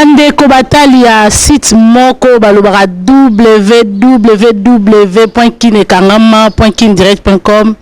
Bandeko batali ya site moko balobaka www.kinekangama.kindirect.com.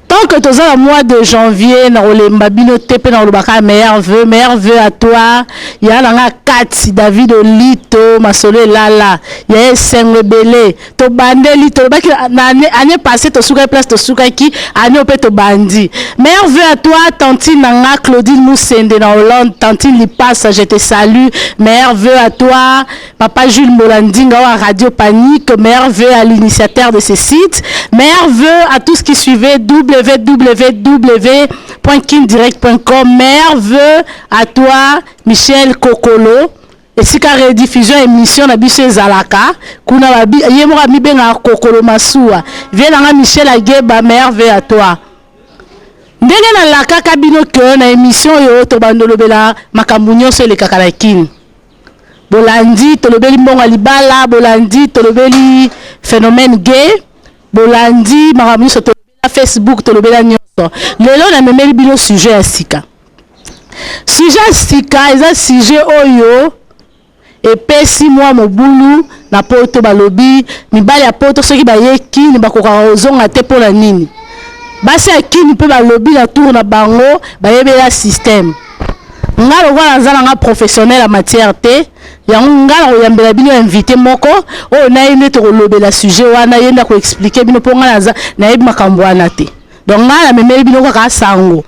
Tant que toza na mois de janvier, nakolemba bino te mpe nakolobaka meilleur vœu, meilleur vœu à toi, ya na nga kati David Olito. Masolo elala ya esengo ebele. Tobandeli, tolobaki na année passée, tosukaki place tosukaki. Année oyo mpe tobandi. Meilleur vœu à toi, tantine na nga Claudine Musende na Hollande, tantine Lipasa, je te salue. Meilleur vœu à toi, papa Jules Molandinga à Radio Panique. Meilleur vœu à l'initiateur de ce site. Meilleur vœu à tous qui suivaient www.kindirect.com. Meilleur vœu à toi, Michel Kokolo, esika rediffusion émission na biso ezalaka kuna. Ye moko amibengaka Kokolo Masuwa. Vie nanga Michel Ageba, meilleur vœu à toi. Ndenge nalakaka bino ke na émission oyo tobanda olobela makambo nyonso elekaka na Kini. Bolandi, tolobeli mbongo ya libala. Bolandi, tolobeli phénomène gay. Bolandi makambo nyonso, tolobela Facebook, tolobela nyonso. Lelo namemeli bino sujet ya sika. Sujet ya sika eza sujet oyo epesi mwa mobulu na Poto. Balobi mibali ya Poto, soki baye Kini, bakokaka kozonga te. Mpo na nini? Basi ya Kini mpe balobi na tour na bango bayebela système. Nga lokola naza nanga professionnel ya matière te, yango nga na koyambela bino invité moko oyo naye nde tokolobela sujet wana. Ye nde akoexpliquer bino, mpo nga naza nayebi makambo wana te. Donc nga namemeli bino kaka sango.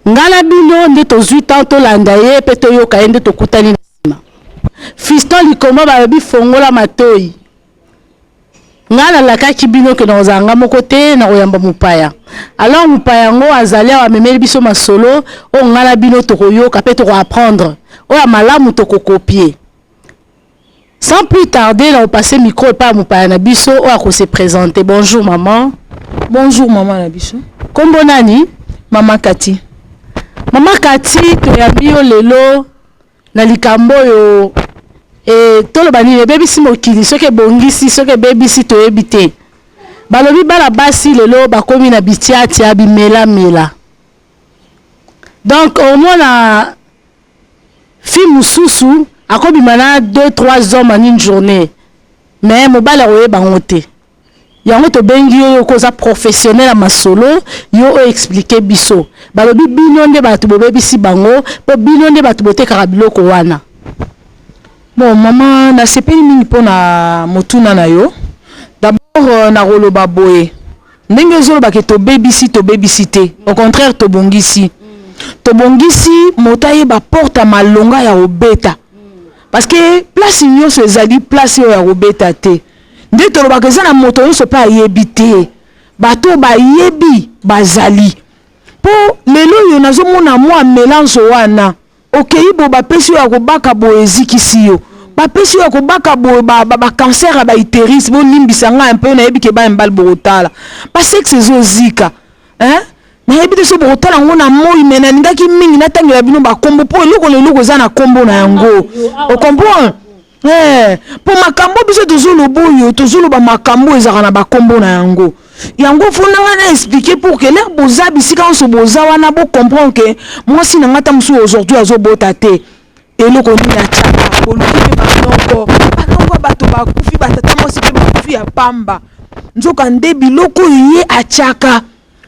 Nga na bino nde tozwi temps tolanda ye mpe toyoka ye nde tokutani na nsima. Fiston Likoma, balobi fongola matoi. Ngai nalakaki bino ke nakozala nga moko te, na koyamba mopaya. Alors mopaya yango azali awa, amemeli biso masolo oyo ngai na bino tokoyoka mpe tokoapprendre. Oyo ya malamu tokocopier. Sans plus tarder, na kopasser micro epai ya mopaya na biso oyo akose présenter. Bonjour maman. Bonjour mama na biso. Nkombo nani? Mama Kati. Mama Kati, toyambi yo lelo na likambo oyo toloba nini? Ebebisi mokili, soki ebongisi, soki ebebisi, toyebi te. Balobi bana basi lelo bakomi na bitiatia, bimelamela. Donc omona fille mosusu akobima na 2 3 hommes en une journée, mais mobali akoyeba yango te. Yango tobengi yo, yo koza professionnel ya masolo, yo oyo expliquer biso. Balobi bino nde bato bobebisi bango, mpo bino nde bato botekaka biloko wana. Bon mama, nasepeli mingi mpona motuna na yo. D'abord nakoloba boye, ndenge ozolobaka tobebisi, tobebisi te. Au contraire, tobongisi. Tobongisi moto ayeba porte ya malonga ya kobeta, parce que place nyonso ezali place oyo ya kobeta te. Nde tolobaka eza na moto nyonso mpe ayebi te. Bato oyo bayebi bazali, mpo lelo oyo nazomona mwa mélange wana. Okei boye, bapesi oyo ya kobaka boye, ezikisi yo. Bapesi oyo ya kobaka boye, bacancer ya bautérus. Bolimbisa ngai mpe nayebi ke baya mibali bokotala basexe ezozika, hein? Nayebi te so bokotala yango na moi, me nalingaki mingi natangela bino bakombo, mpo eloko na eloko eza na kombo na yango, ocomprendre? Mpo makambo biso tozoloba oyo, tozoloba makambo ezalaka na bakombo na yango. Yango faut nanga na expliquer pour que l'heure boza bisika nyonso boza wana, bocomprendre ke mwasi na nga ta mosusu aujourd'hui azobota te, eloko nini atiaka. Boluki mpe banoko, banoko bato bakufi, batata mwasi mpe bakufi ya pamba, nzoka nde biloko oyo ye atiaka.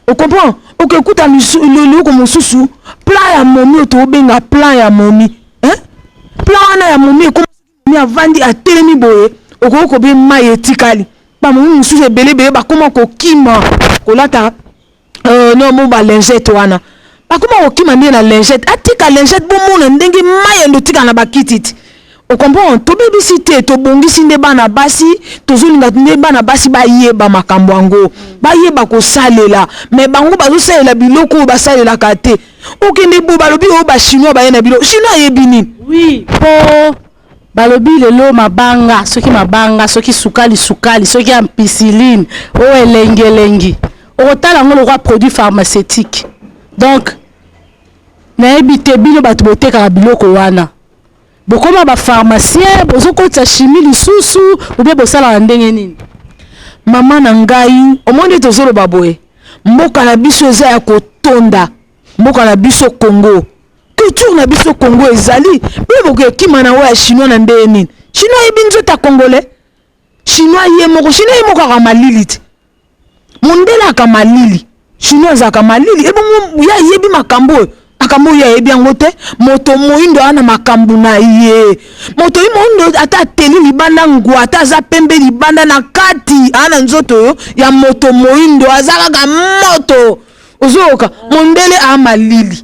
Ocomprend? Okekuta eloko mosusu, plan ya momi oyo tobenga plan ya momi, hein? Plan wana ya momi ekoma, momi avandi, atelemi boye, okoki kobe mai etikali. Bamomi mosusu ebele ebele bakóma kokima kolata no mo balingette wana, bakóma kokima nde na lingette. Atika lingette, bomona ndenge mai endo otika na bakiti ti. Ocomprendre? Tobebisi te, tobongisi nde bana basi. Tozolinga nde bana basi bayeba makambo yango, bayeba kosalela. Me bango bazosalela biloko oyo basalelaka te. Okende bo balobi oyo bachinois baye na biloko. Chinois ayebi nini? Oui, mpo balobi lelo mabanga, soki mabanga, soki sukali sukali, soki ampicilline oyo elengi elengi, okotala yango lokwa produit pharmaceutique. Donc nayebi te, bino bato botekaka biloko wana, bokóma bapharmacien, bozokotisa chimie lisusu, obie bosalaka ndenge nini? Mama na ngai, omoni, tozoloba boye, mboka na biso eza ya kotonda. Mboka na biso Congo, que Culture na biso Congo ezali. Bino bokokima na oyo ya chinois na ndenge nini? Chinois ayebi nzoto ya congolais? Chinois ye moko, chinois ye moko aka malili te. Mondele aka malili, chinois azalaka malili. Ebongo ye ayebi makambo oyo? Makambo oyo ayebi yango te. Moto moyindo aza na makambo na ye. Moto ye moyindo ata ateli libanda ngwa, ata aza pembe libanda, na kati aza na nzoto oyo ya moto moyindo, aza kaka moto. Ozoyoka mondele aa malili.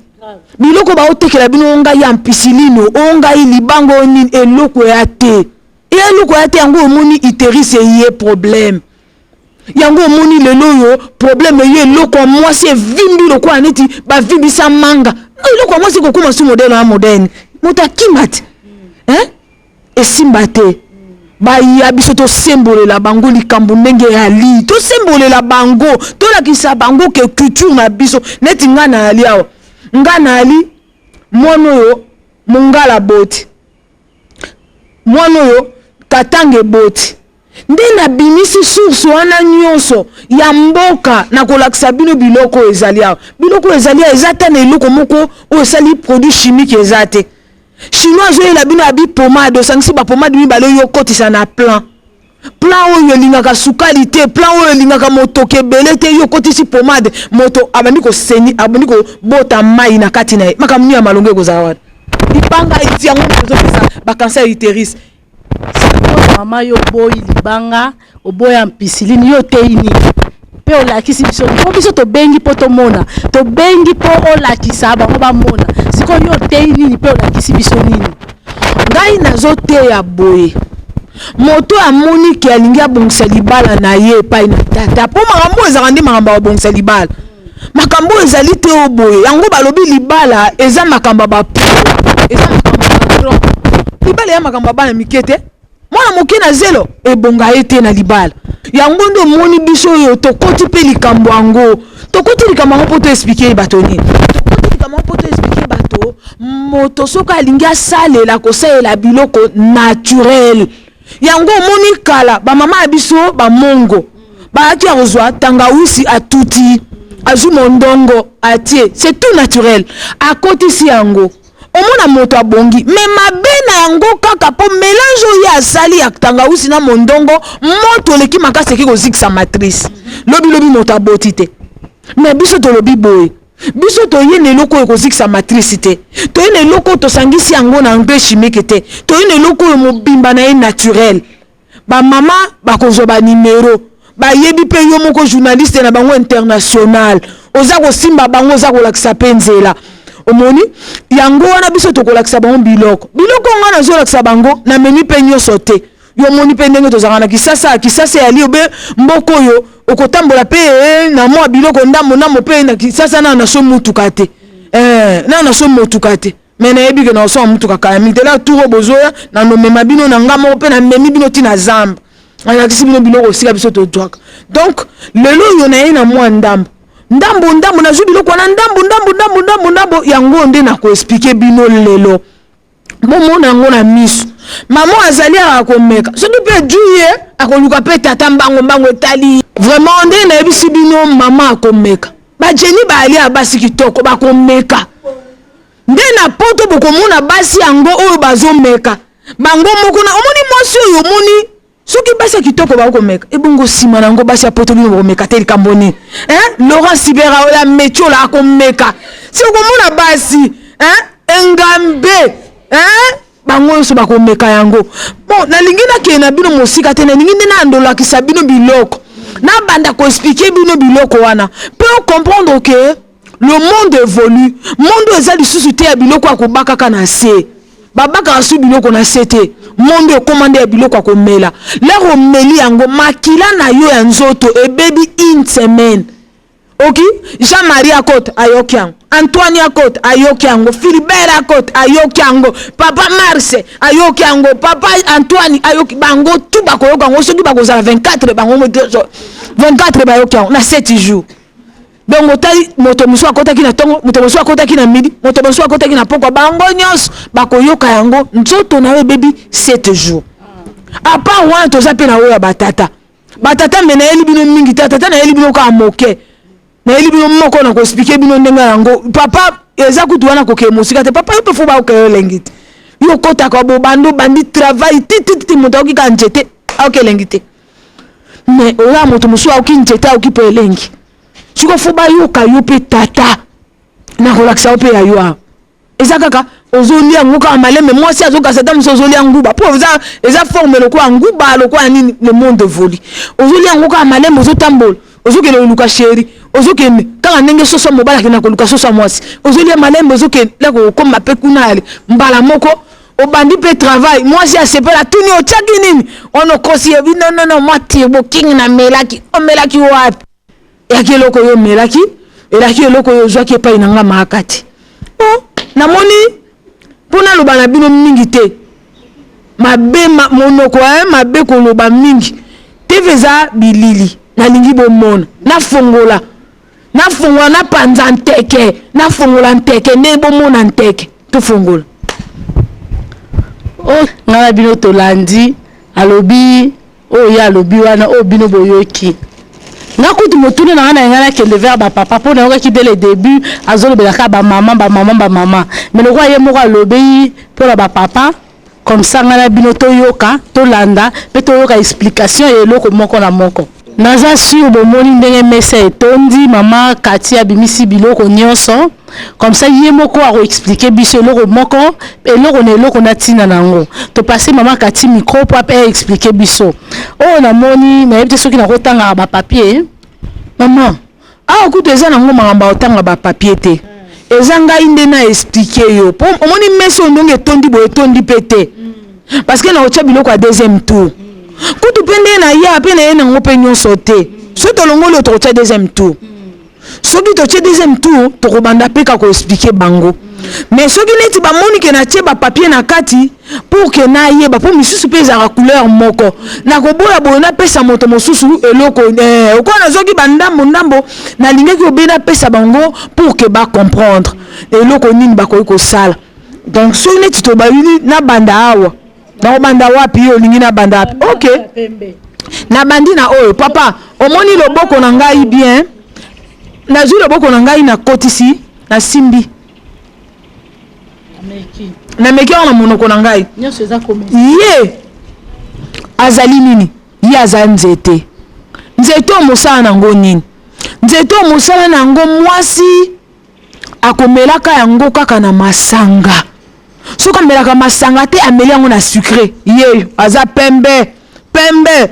Biloko baotekela bino, o ngai ya mpisilino, o ngai libanga, o nini, eloko ya te, eloko ya te. Yango omoni utérus eye problème, yango omoni lelo oyo problème eye. Eloko ya mwasi evimbi lokola neti bavimbisa manga. Eloko ya mwasi ekokóma su modèle ya moderne, moto akima te, hein? Esimba te. Baya biso tosembolela bango likambo ndenge yali, tosembolela bango, tolakisa bango ke culture na biso. Neti nga na ali awa, nga na ali mwana oyo mongala boti, mwana oyo katanga eboti, nde nabimisi source wana nyonso ya mboka na kolakisa bino biloko oyo ezali awa. Biloko oyo ezali awa eza ta na eloko moko oyo esali produit chimique eza te. Chinois azoyela bino abi pomade, osangisi bapomade mibale oyo okotisa na plan. Plan oyo elingaka sukali te, plan oyo elingaka motoki ebele te. Yo okotisi pomade, moto abandi koseni, abandi kobota mai na kati na ye. Makambo nini ya malongo ekozala wana? Libanga eti yango moto ezopesa bacancer ya utérus. Mama, yo oboyi libanga, oboya mpisilini, yo oteyi nini mpe olakisi biso? Mpo biso tobengi mpo tomona, tobengi mpo olakisa bango bamona. Sikoyo yo oteyi nini mpe olakisi biso nini? Ngai nazoteya boye: moto amoni ke alingi abongisa libala na ye epai na tata, mpo makambo oyo ezalaka nde makambo ya kobongisa libala. Makambo oyo ezali te oyo boye. Yango balobi libala eza makambo ya bapo, eza makambo ya bagrand. Libala eza makambo ya bana mike te. Mwana moke na zelo ebonga ye te na libala. Yango nde omoni biso oyo tokoti mpe likambo yango, tokoti likambo yango mpo toexpliquer bato nini. Tokoti likambo yango mpo toexpliquer bato: moto soki alingi asalela, kosalela biloko naturel. Yango omoni kala bamama ya biso bamongo bayaki ya kozwa tangawisi, atuti, azwi mondongo, atie, c'est tout naturel, akotisi yango, omona moto abongi. Me mabe na yango kaka mpo mélange oyo asali ya tangawisi na mondongo, moto eleki makasi, eki kozikisa matrice. Lobilobi moto aboti te. Me biso tolobi boye: biso toye na eloko oyo ekozikisa matrice te, toye na eloko oyo tosangisi yango na engrais chimique te, toye na eloko oyo mobimba na ye naturel. Bamama bakozwa banimero, bayebi mpe yo moko journaliste na bango international, oza kosimba bango, oza kolakisa mpe nzela. Omoni yango wana, biso tokolakisa bango biloko. Biloko nga nazolakisa bango, namemi mpe nyonso te. Yo omoni mpe ndenge tozalaka na Kisasa. Kisasa eyali obe mboka oyo okotambola mpe na mwa biloko ndambo ndambo. Mpe na Kisasa na naso mutuka te, na naso motuka te, me nayebi ke nakosomba mutuka kala mingi te. La tour oyo bozoya, nanomema bino na nga moko mpe namemi bino ntina zamba, nalakisi bino biloko esika biso tozwaka. Donc lelo oyo naye na mwa ndambo ndambo ndambo, nazwi biloko wana ndambo ndambo ndambo ndambo ndambo. Yango nde nakoexpliquer bino lelo, bomona yango na miso. Mama azali aka komeka, soki mpe ju ye akoluka mpe tata mbango mbango. Etali vraiment ndenge nayebisi bino, mama akomeka. Bajeni baali ya basi kitoko bakomeka nde na poto. Bokomona basi yango oyo bazomeka bango moko na omoni mwasi oyo omoni. Soki basi ya kitoko bakomeka, ebongo nsima na yango basi ya poto, bino bokomeka te? Likambo nini, hein? Laurent Sibera oyo ametiola akomeka. Si okomona basi, hein? Engambe, hein? Bango nyonso bakomeka yango. Bon, nalingi nakende na bino mosika te, nalingi nde nandolakisa bino biloko, nabanda koexpliquer bino biloko wana mpe ocomprendre ke le monde évolue. Monde oyo eza lisusu te ya biloko ya kobakaka na se, babakaka su biloko na se te. Monde ekóma nde ya biloko ya komela. Lere omeli yango, makila na yo ya nzoto ebebi une semaine. Oki Jean-Marie akota, ayoki yango. Antoine akota, ayoki yango. Philibert akota, ayoki yango. Papa Mars ayoki yango. Papa Antoine ayoki. Bango tu bakoyoka yango. Soki bakozala 24, bango 24 bayoki yango na 7 jours. Donc otali moto mosusu akotaki na ntongo, moto mosusu akotaki na midi, moto mosusu akotaki na pokwa, bango nyonso bakoyoka yango. Nzoto na yo ebebi 7 jours. À part wana, toza mpe na oyo ya batata. Batata me nayeli bino mingi te. Tata, nayeli bino kaka moke, nayeli bino moko na koexpliquer bino ndenge yango. Papa. Eza kutu wana kokee mosika te, papa. Yo mpe faut bayoka yo elengi te. Yo okotaka, bobandi, obandi travail tititi, moto ayoki kaka nzete, ayoki elengi te. Mais oya, moto mosusu ayoki nzete, ayoki mpe elengi. Sikoyo faut bayoka yo mpe, tata. Nakolakisa yo mpe ya yo awa. Eza kaka ozolia yango kaka malembe. Mwasi azokasa ata mosu ozolia nguba, mpo eza forme lokola nguba, lokola nini. Le monde évolue. Ozolia yango kaka malembe, ozotambola, ozokende koluka chéri, ozokende kaka ndenge soso mobali akenda koluka soso ya mwasi. Ozolia malembe, ozokende kokoma mpe kuna ale mbala moko, obandi mpe travail. Mwasi asepela, atuni: "Otiaki nini wana?" Okosi yebi: "Non, mwa Turbo King namelaki." Omelaki wapi? Eyaki eloko oyo omelaki, elaki eloko oyo ozwaki epai na nga maaka te. Bon, namoni mpo naloba na bino mingi te. Mabe monoko mabe koloba mingi. TV eza bilili. Nalingi bomona, nafongola, nafongola, napanza nteke, nafongola nteke nde bomona nteke. Tofongola. O ngai na bino tolandi. Alobi oyo ye alobi wana, oyo bino boyoki. Nga kutu motuna na ngai na ngai, nakende vers bapapa, mpo nayokaki dès le début azolobelaka bamama, bamama, bamama. Mais lokola ye moko alobi mpona bapapa, comme ça ngai na bino toyoka, tolanda mpe toyoka explication ya eloko moko na moko. Naza sûr bomoni ndenge mesa etondi. Mama Kati abimisi biloko nyonso, comme ça ye moko akoexpliquer biso eloko moko, eloko na eloko na ntina na yango. Topase mama Kati micro mpo ape aexpliquer biso. Oyo namoni, nayebi te soki nakotangaka bapapier. Mama, awa kutu eza nango makambo ya kotanga bapapier te. Eza ngai nde na expliquer yo, mpo omoni mesa oyo ndenge etondi boye, etondi mpe te, parce que nakotia biloko ya deuxième tour. Kutu mpe nde na ya mpe na ye nango mpe nyonso te. Soki tolongoli oyo, tokotia deuxième tour. Soki totie deuxième tour, tokobanda mpe kaka koexpliquer bango. Mais soki neti bamoni ke natie bapapier na kati pour ke nayeba, mpo misusu mpe ezalaka couleur moko, nakoboya boye napesa moto mosusu eloko okoa. Nazwaki bandambo ndambo, nalingaki obe napesa bango pour ke bacomprendre eloko nini bakoki kosala. Donc soki neti tobayini, nabanda awa, nakobanda wapi? Yo olingi nabanda wapi? Ok, nabandi na oyo. Papa, omoni loboko na ngai bien? Nazwi loboko na ngai, nakotisi, nasimbi, nameki yango na monoko na ngai. Ye azali nini? Ye aza nzete. Nzete oyo, mosala nango nini? Nzete oyo, mosala na yango, mwasi akomelaka yango kaka na masanga. Soki amelaka masanga te, ameli yango na sucré. Ye aza pembe pembe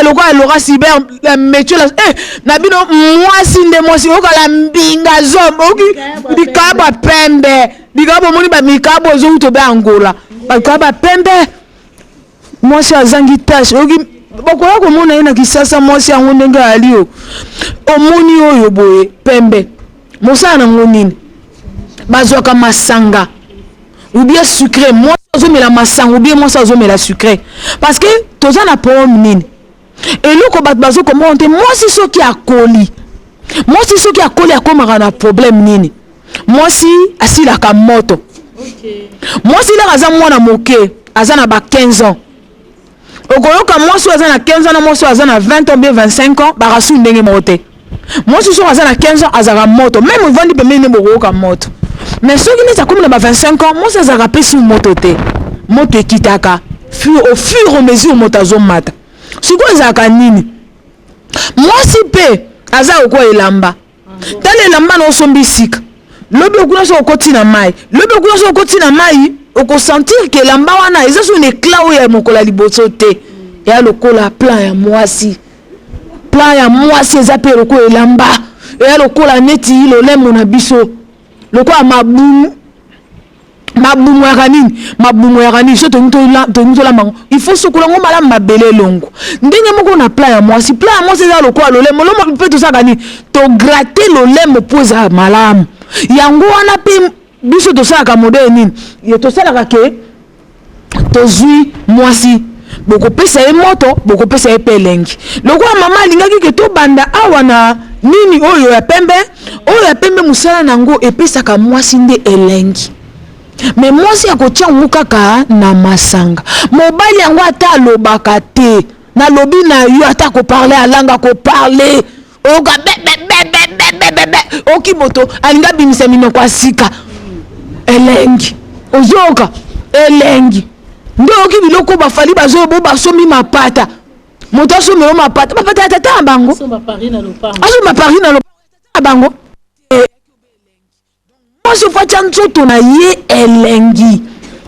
lokola Laura Cyber métier na bino. Mwasi nde mwasi okala mbinga zom, oki likaba pembe, likaba. Omoni bamikaba ozouta obe Angola, bakaba pembe. Mwasi azangi tache, oki bokoya komona ye na Kisasa. Mwasi yango ndenge ayali o, omoni oyo boye pembe, mosala nango nini? Bazwaka masanga ou bien sucré. Mwasi azomela masanga ou bien mwasi azomela sucré, parce que toza na problème nini? Eloko bato bazokomprendre te, mwasi soki akoli, mwasi soki akoli, akomaka na problème nini? Mwasi asilaka moto. Mwasi laka aza mwana moke, aza na ba 15 ans. Okoyoka mwasi oyo aza na 15 ans na mwasi oyo aza na 20 ans bien 25 ans, bakasu ndenge moko te. Mwasi soki aza na 15 ans, azalaka moto, même ovandi pembeni nde bokoyoka moto. Mais soki neti akomi na ba 25 ans, mwasi azalaka mpe su moto te. Moto ekitaka au fur et à mesure moto azomata. Sikoyo ezalaka nini? Mwasi mpe aza kokoa elamba. Tala elamba na osombi sika lobi okuna, soki okoti na mai lobi okuna, soki okoti na mai, okosentir ke elamba wana eza so na éclat oyo ya mokolo ya liboso te. Eya lokola plan ya mwasi. Plan ya mwasi eza mpe lokola elamba, eya lokola neti lolemo na biso, lokola mabumu. Mabumu yaka nini? Mabumu yaka nini? So tolingi tolamba yango, il faut sokola yango malamu, mabele elongo. Ndenge moko na plan ya mwasi. Plan ya mwasi eza lokola lolemo. Lolemo mpe tosalaka nini? Togratter lolemo mpo eza malamu. Yango wana mpe biso tosalaka modèle nini? Ye tosalaka ke tozwi mwasi, bokopesa ye moto, bokopesa ye mpe elengi. Lokola mama alingaki ke tobanda awa na nini? Oyo ya pembe. Oyo ya pembe, mosala na yango epesaka mwasi nde elengi. Mais mwasi akotia yango kaka na masanga. Mobali yango ata alobaka te, nalobi na yo, ata koparler, alanga koparler. Oyoka bebebebebebebe, oyoki moto alingi abimisa minoko ya sika, elengi. Ozoyoka elengi nde oyoki biloko bafali bazoyo bo basombi mapata, moto asombi yo mapata, mapata ya tata na bango, Asomba Paris na lopango. Asomba Paris na lopango ya tata na bango. Mwasi ofo atya nzoto na ye elengi,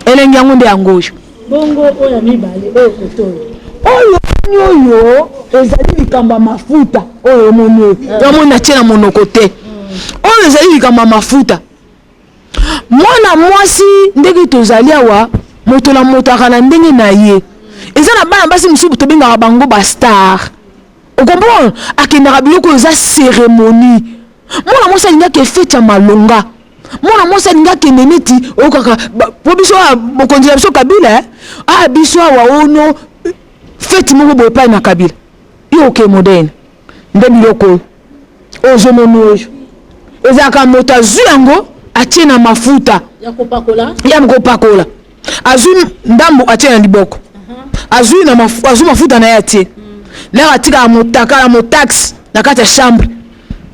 elengi yango nde yango oyo. Bongo oyo ya mibale, oyo kote oyo? Oyo oyo ezali likambo ya mafuta. Oyo omoni, oyo omoni natie na monoko te, oyo ezali likambo ya mafuta. Mwana mwasi, ndenge tozali awa, moto na moto aka na ndenge na ye. Eza na bana basi mosusu tobengaka bango bastar, ocomprendre, akendaka biloko oyo eza cérémonie. Mwana mwasi alingi ake feti ya malonga, mwana mwasi alingi akende neti oyokaka po biso awa mokonzi na biso Kabila, eh? Ah, biso awa ono feti moko boye epai na Kabila, yo oke moderne nde biloko oyo ozomona oyo ezalaka moto azwi yango atie na mafuta. Ya kopakola. Ya kopakola, azwi ndambo atie na liboko, azwi na azwi mafuta na ye atie lere, atikaka motaka na motaxe na kati ya chambre,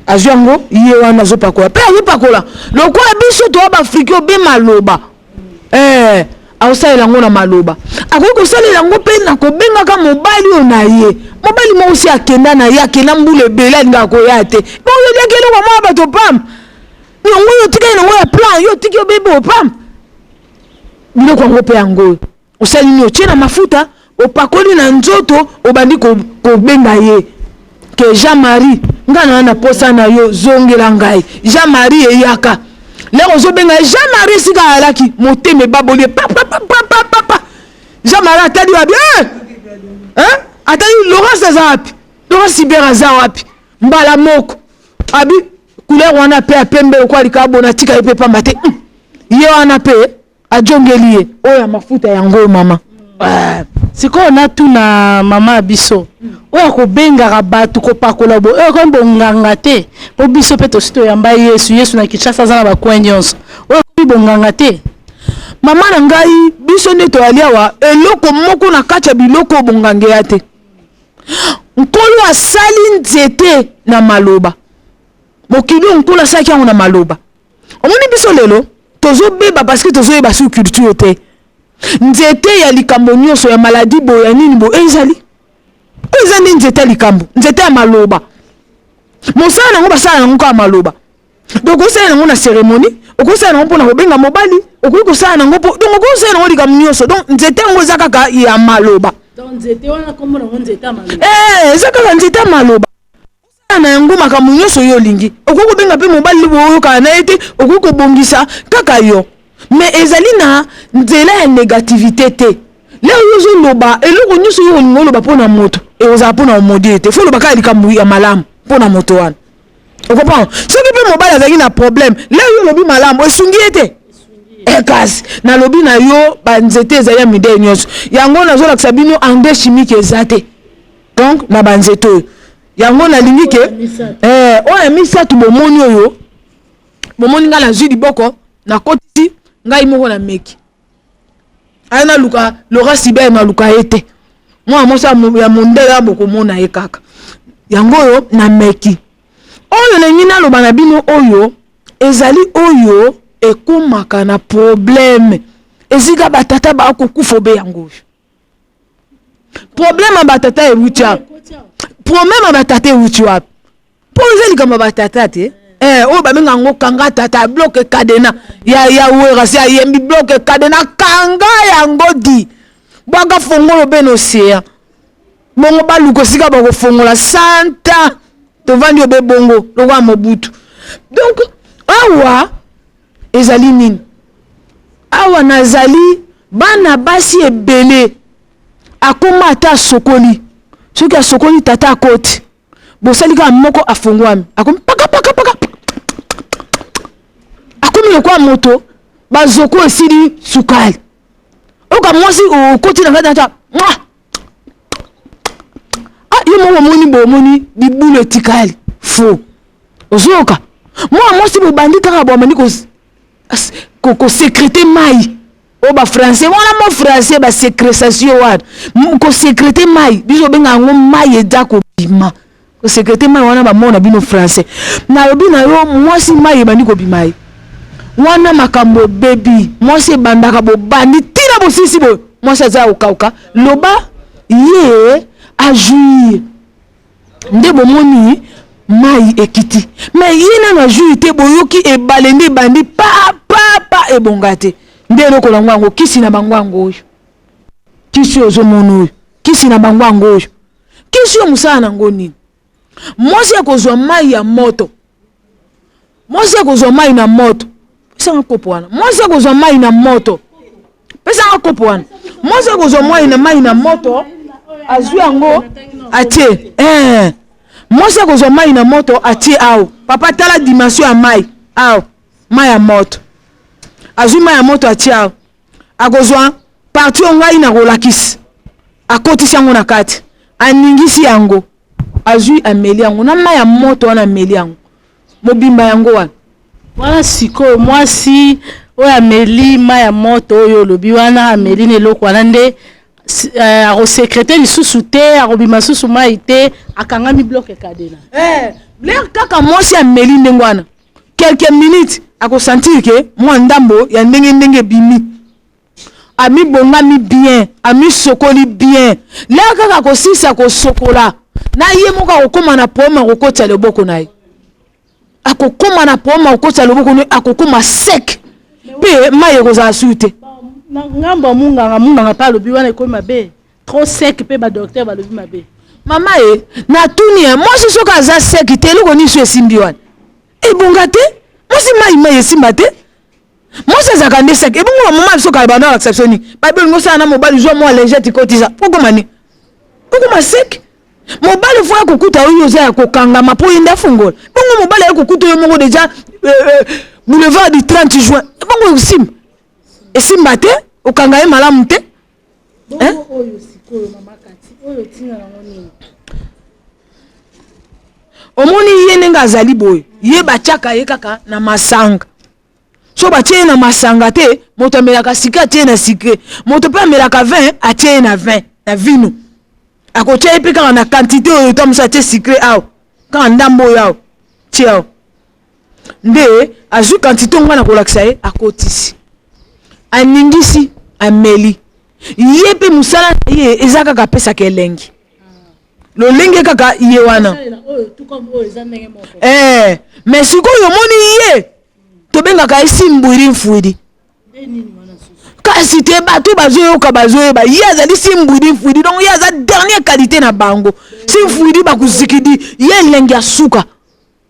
azwi yango ye wana azopakola mpe azopakola lokola biso toya baafrike obe maloba, eh, akosalela yango na maloba, akoki kosalela yango mpe na kobengaka mobali oyo na ye, mobali moko si akenda na ye, akenda mbula ebele, alingaka koya te. Bongo oliaki eloko mwa bato pam, yango oyo otikali nango ya plan, yo otiki obebe opam biloko yango mpe yango oyo osali nini? Otie na mafuta, opakoli na nzoto, obandi kobenga ye ke Jean Marie, ngai na na posa na yo, zongela ngai Jean Marie. Eyaka lero ozobenga ye Jean Marie, esika ayalaki motema ebaboli ye papapapapapa. Jean Marie atali wapi, eh! Eh? Atali Laurence aza wapi, Laurence Siber aza wapi? Mbala moko abi couleur wana mpe ya pembe lokola likabo, natika ye mpe pamba te. Ye wana mpe ajongeli ye oyo ya mafuta yango oyo mama. Eh. Sikoyo natuna mama ya biso, oyo akobengaka bato kopakola boye, oyo ekomi bonganga te? Mpo biso mpe tosi toyamba Yesu, Yesu na Kinshasa aza na bacoin nyonso. Oyo ekomi bonganga te? Mama na ngai, biso nde toyali awa, eloko moko na kati ya biloko oyo bonganga eya te. Nkolo asali nzete na maloba, mokili oyo Nkolo asalaki yango na maloba. Omoni biso lelo tozobeba parce que tozoyeba sur culture te. Nzete ya likambo nyonso ya maladi boye, ya nini boye, ezali oyo eza nde nzete ya likambo, nzete ya maloba. Mosala nango, basala yango kaka maloba. Donc okosala yango na cérémonie, okosala yango mpona kobenga mobali, okoki kosala yango mpo, donc okoki kosala yango likambo nyonso. Donc nzete yango eza kaka ya maloba. Donc nzete wana kombo nango nzete ya maloba? Eh, eza kaka nzete ya maloba. Osala na yango makambo nyonso oyo olingi. Okoki kobenga mpe mobali boye oyokana na ye te, okoki kobongisa kaka yo, mais ezali na nzela ya négativité te. Lero yo ozoloba eloko nyonso oyo olingi oloba mpo na moto, ekozala mpo na omodile te. Fo oloba kaka likambo ya malamu mpo na moto wana, ocomprendre? Soki mpe mobali azalaki na problème, lero yo olobi malamu, esungi ye te. Kasi nalobi na yo, banzete ezali ya midele nyonso, yango nazolakisa bino engrais chimique eza te. Donc na banzete oyo yango nalingi ke oyo ya misato bomoni, oyo bomoni ngai nazwi liboko nakotisi ngai moko na meki aya naluka Laura Siber, naluka ye te, mwana mwasi ya mondele ya bokomona ye kaka yango oyo na meki. Oyo nalingi naloba na bino, oyo ezali oyo ekomaka na problème esika batata bakokufa obe yango oyo. Problème ya batata ewuti wapi? Problème ya batata ewuti wapi? Mpo eza likambo ya batata te. Eh, oyo babenga yango kanga tata, bloc cadenas ya Wera si ayembi bloc cadenas, kanga yango di bwaka fongolo be na océan, bongo baluka esika bakofongola santa tovandi obe bongo lokola Mobutu. Donc awa ezali nini? Awa nazali bana basi ebele, akoma ata asokoli, soki asokoli tata akoti, bosali kaka moko, afongwami, akomi pakapakapaka, akomi lokola moto bazoko esili sukali. Oyoka mwasi okoti na kati ata ah, yo moko omoni boye, omoni libulu etikali fo. Ozoyoka mwana mwasi bobandi kaka boamandi kosécréter mai oyo bafrançais wana, mo français basécrétation wana, kosécréter mai, biso obenga yango mai eza kobima. Kosécréter mai wana, bamona bino français. Nalobi na yo, mwasi mai ebandi kobima ye wana, makambo ebebi. Mwasi ebandaka, bobandi ntina bosisi boye, mwasi aza ya kokauka. Loba ye ajouir nde bomoni mai ekiti, mais ye nano ajouir te. Boyoki ebale nde ebandi pa pa pa, ebonga te. Nde eloko nango yango, kisi na bango yango oyo. Kisi oyo ozomona oyo, kisi na bango yango oyo. Kisi oyo, mosala nango nini? Mwasi akozwa mai ya moto, mwasi akozwa mai na moto. Pesanga kopo wana. Mwasi akozwa mai na moto, pesanga kopo wana. Mwasi akozwa mai na moto, azwi yango atie. Mwasi akozwa mai na moto, atie awa. Papa, tala dimension ya mai awa. Mai ya moto, azwi mai ya moto, atie awa. Akozwa partie oyo ngai nakolakisa, akotisi yango na kati, aningisi yango, azwi, ameli yango na mai ya moto wana, ameli yango mobimba yango wana. Wana sikoyo mwasi oyo ameli mai ya moto oyo olobi wana, ameli na eloko wana nde akosécréter lisusu te, akobima lisusu mai te, akangami bloc cadenas. L'heure kaka mwasi ameli ndenge wana, quelques minutes akosentir ke mwa ndambo ya ndenge ndenge ebimi. Amibongami bien, amisokoli bien. L'heure kaka akosisa kosokola na ye moko, akokóma na problème, akokotisa loboko na ye, akokóma na problème, akokotisa loboko na ye, akokóma sec mpe mai ekozala susu te. Na ngambo ya munganga, munganga mpe alobi wana ekomi mabe, trop sec mpe badocteur balobi mabe. Mama ye, natuni ye, mwasi soki aza sec te, eloko nini so esimbi wana ebonga te? Mwasi mai mai esimba te, mwasi azalaka nde sec. Ebongo bamama biso kala banda balakisa biso nini? Babi olingi osala na mobali, zwa mwa lingette, kotisa, okoma nini? Okoma sec. Mobali faut ya kokuta oyo oza ya kokangama mpo ye nde afungola. Bongo mobali aye kokuta oyo moko déjà boulevard du 30 juin, bongo esimba? Esimba te, okanga ye malamu te. Bongo oyo sikoyo, mama Kati, oyo ntina nango nini? Omoni ye ndenge azali boye, ye batiaka ye kaka na masanga. So batie ye na masanga te, moto amelaka sucré, atie ye na sucré. Moto mpe amelaka vin, atie ye na vin, na vino. Akotia ye mpe kaka na quantité oyo ta mosu atie sucré awa, kaka ndambo oyo awa tie awa. Nde azwi quantité oyo ngai na kolakisa ye, akotisi, aningisi, ameli. Ye mpe mosala na ye eza kaka apesaka elengi, lolenge kaka ye wana. Salela oyo tout comme oyo eza ndenge moko. Mais sikoyo omoni ye, tobengaka ye simbwiri mfwidi. Nde nini wana susu? Kasi te, bato bazoyoka, bazoyeba ye azali simbwidi mfwidi. Donc ye aza dernière qualité na bango, simfwidi bakuzikidi ye, elengi ya suka.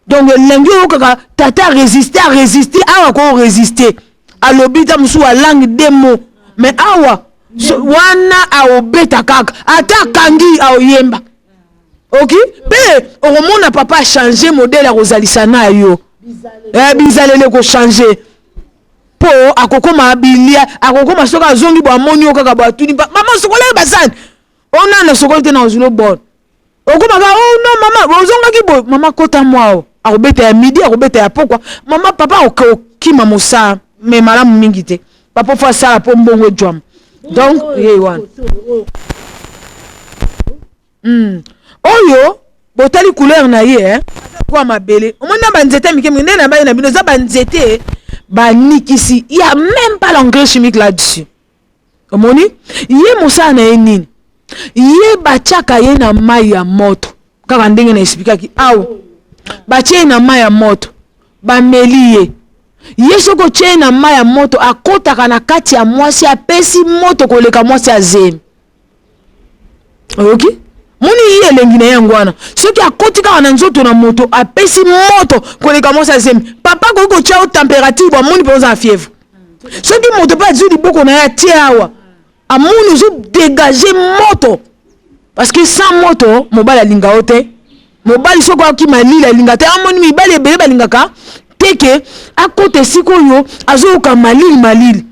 Donc elengi oyo kaka tata arésiste, arésiste awa, korésister, alobi ta mosusu alangue deux mots, mais awa so, wana aobeta kaka, ata akangi, aoyemba. Ok, mpe okomona papa achange modèle ya kozalisa na yo. Bizaleli ekochange mpo akokoma bilia, akokoma soki azongi bo, amoni yo kaka bo, atuni: "Mama, osokolaki basani?" "Onana sokoli te, na ozwilo bon." Okomaka: "Oh non mama, ozongaki boye, mama, kota mwa o." Akobeta ya midi, akobeta ya pokwa. Mama, papa okima mosala me malamu mingi te, papa faut asala mpo mbongo ejwama. Donc ye wana. Oyo botali couleur na ye, eh? Kwa mabele, omoni na banzete mike mike nde na baye na bino, eza banzete banikisi, y a même pas l'engrais chimique là-dessus. Omoni ye, mosala na ye nini? Ye batiaka ye na mai ya moto, kaka ndenge na expliquaki awa. Batie ye na mai ya moto, bameli ye. Ye soki otie ye na mai ya moto, akɔtaka na kati ya mwasi, apesi moto koleka mwasi azemi. Oyoki? Moni ye, elengi na ye yango wana. Soki akoti kaka na nzoto na moto, apesi moto koleka mwasi azemi. Papa akoki kotia yo température bo, amoni mpe oza na fièvre. Soki moto mpe azwi liboko na ye, atie awa, amoni ozodégage moto, parce que sans moto mobali alinga yo te. Mobali soki akima lili, alinga te. Amoni mibali ebele balingaka te ke akota esika oyo azoyoka malili malili.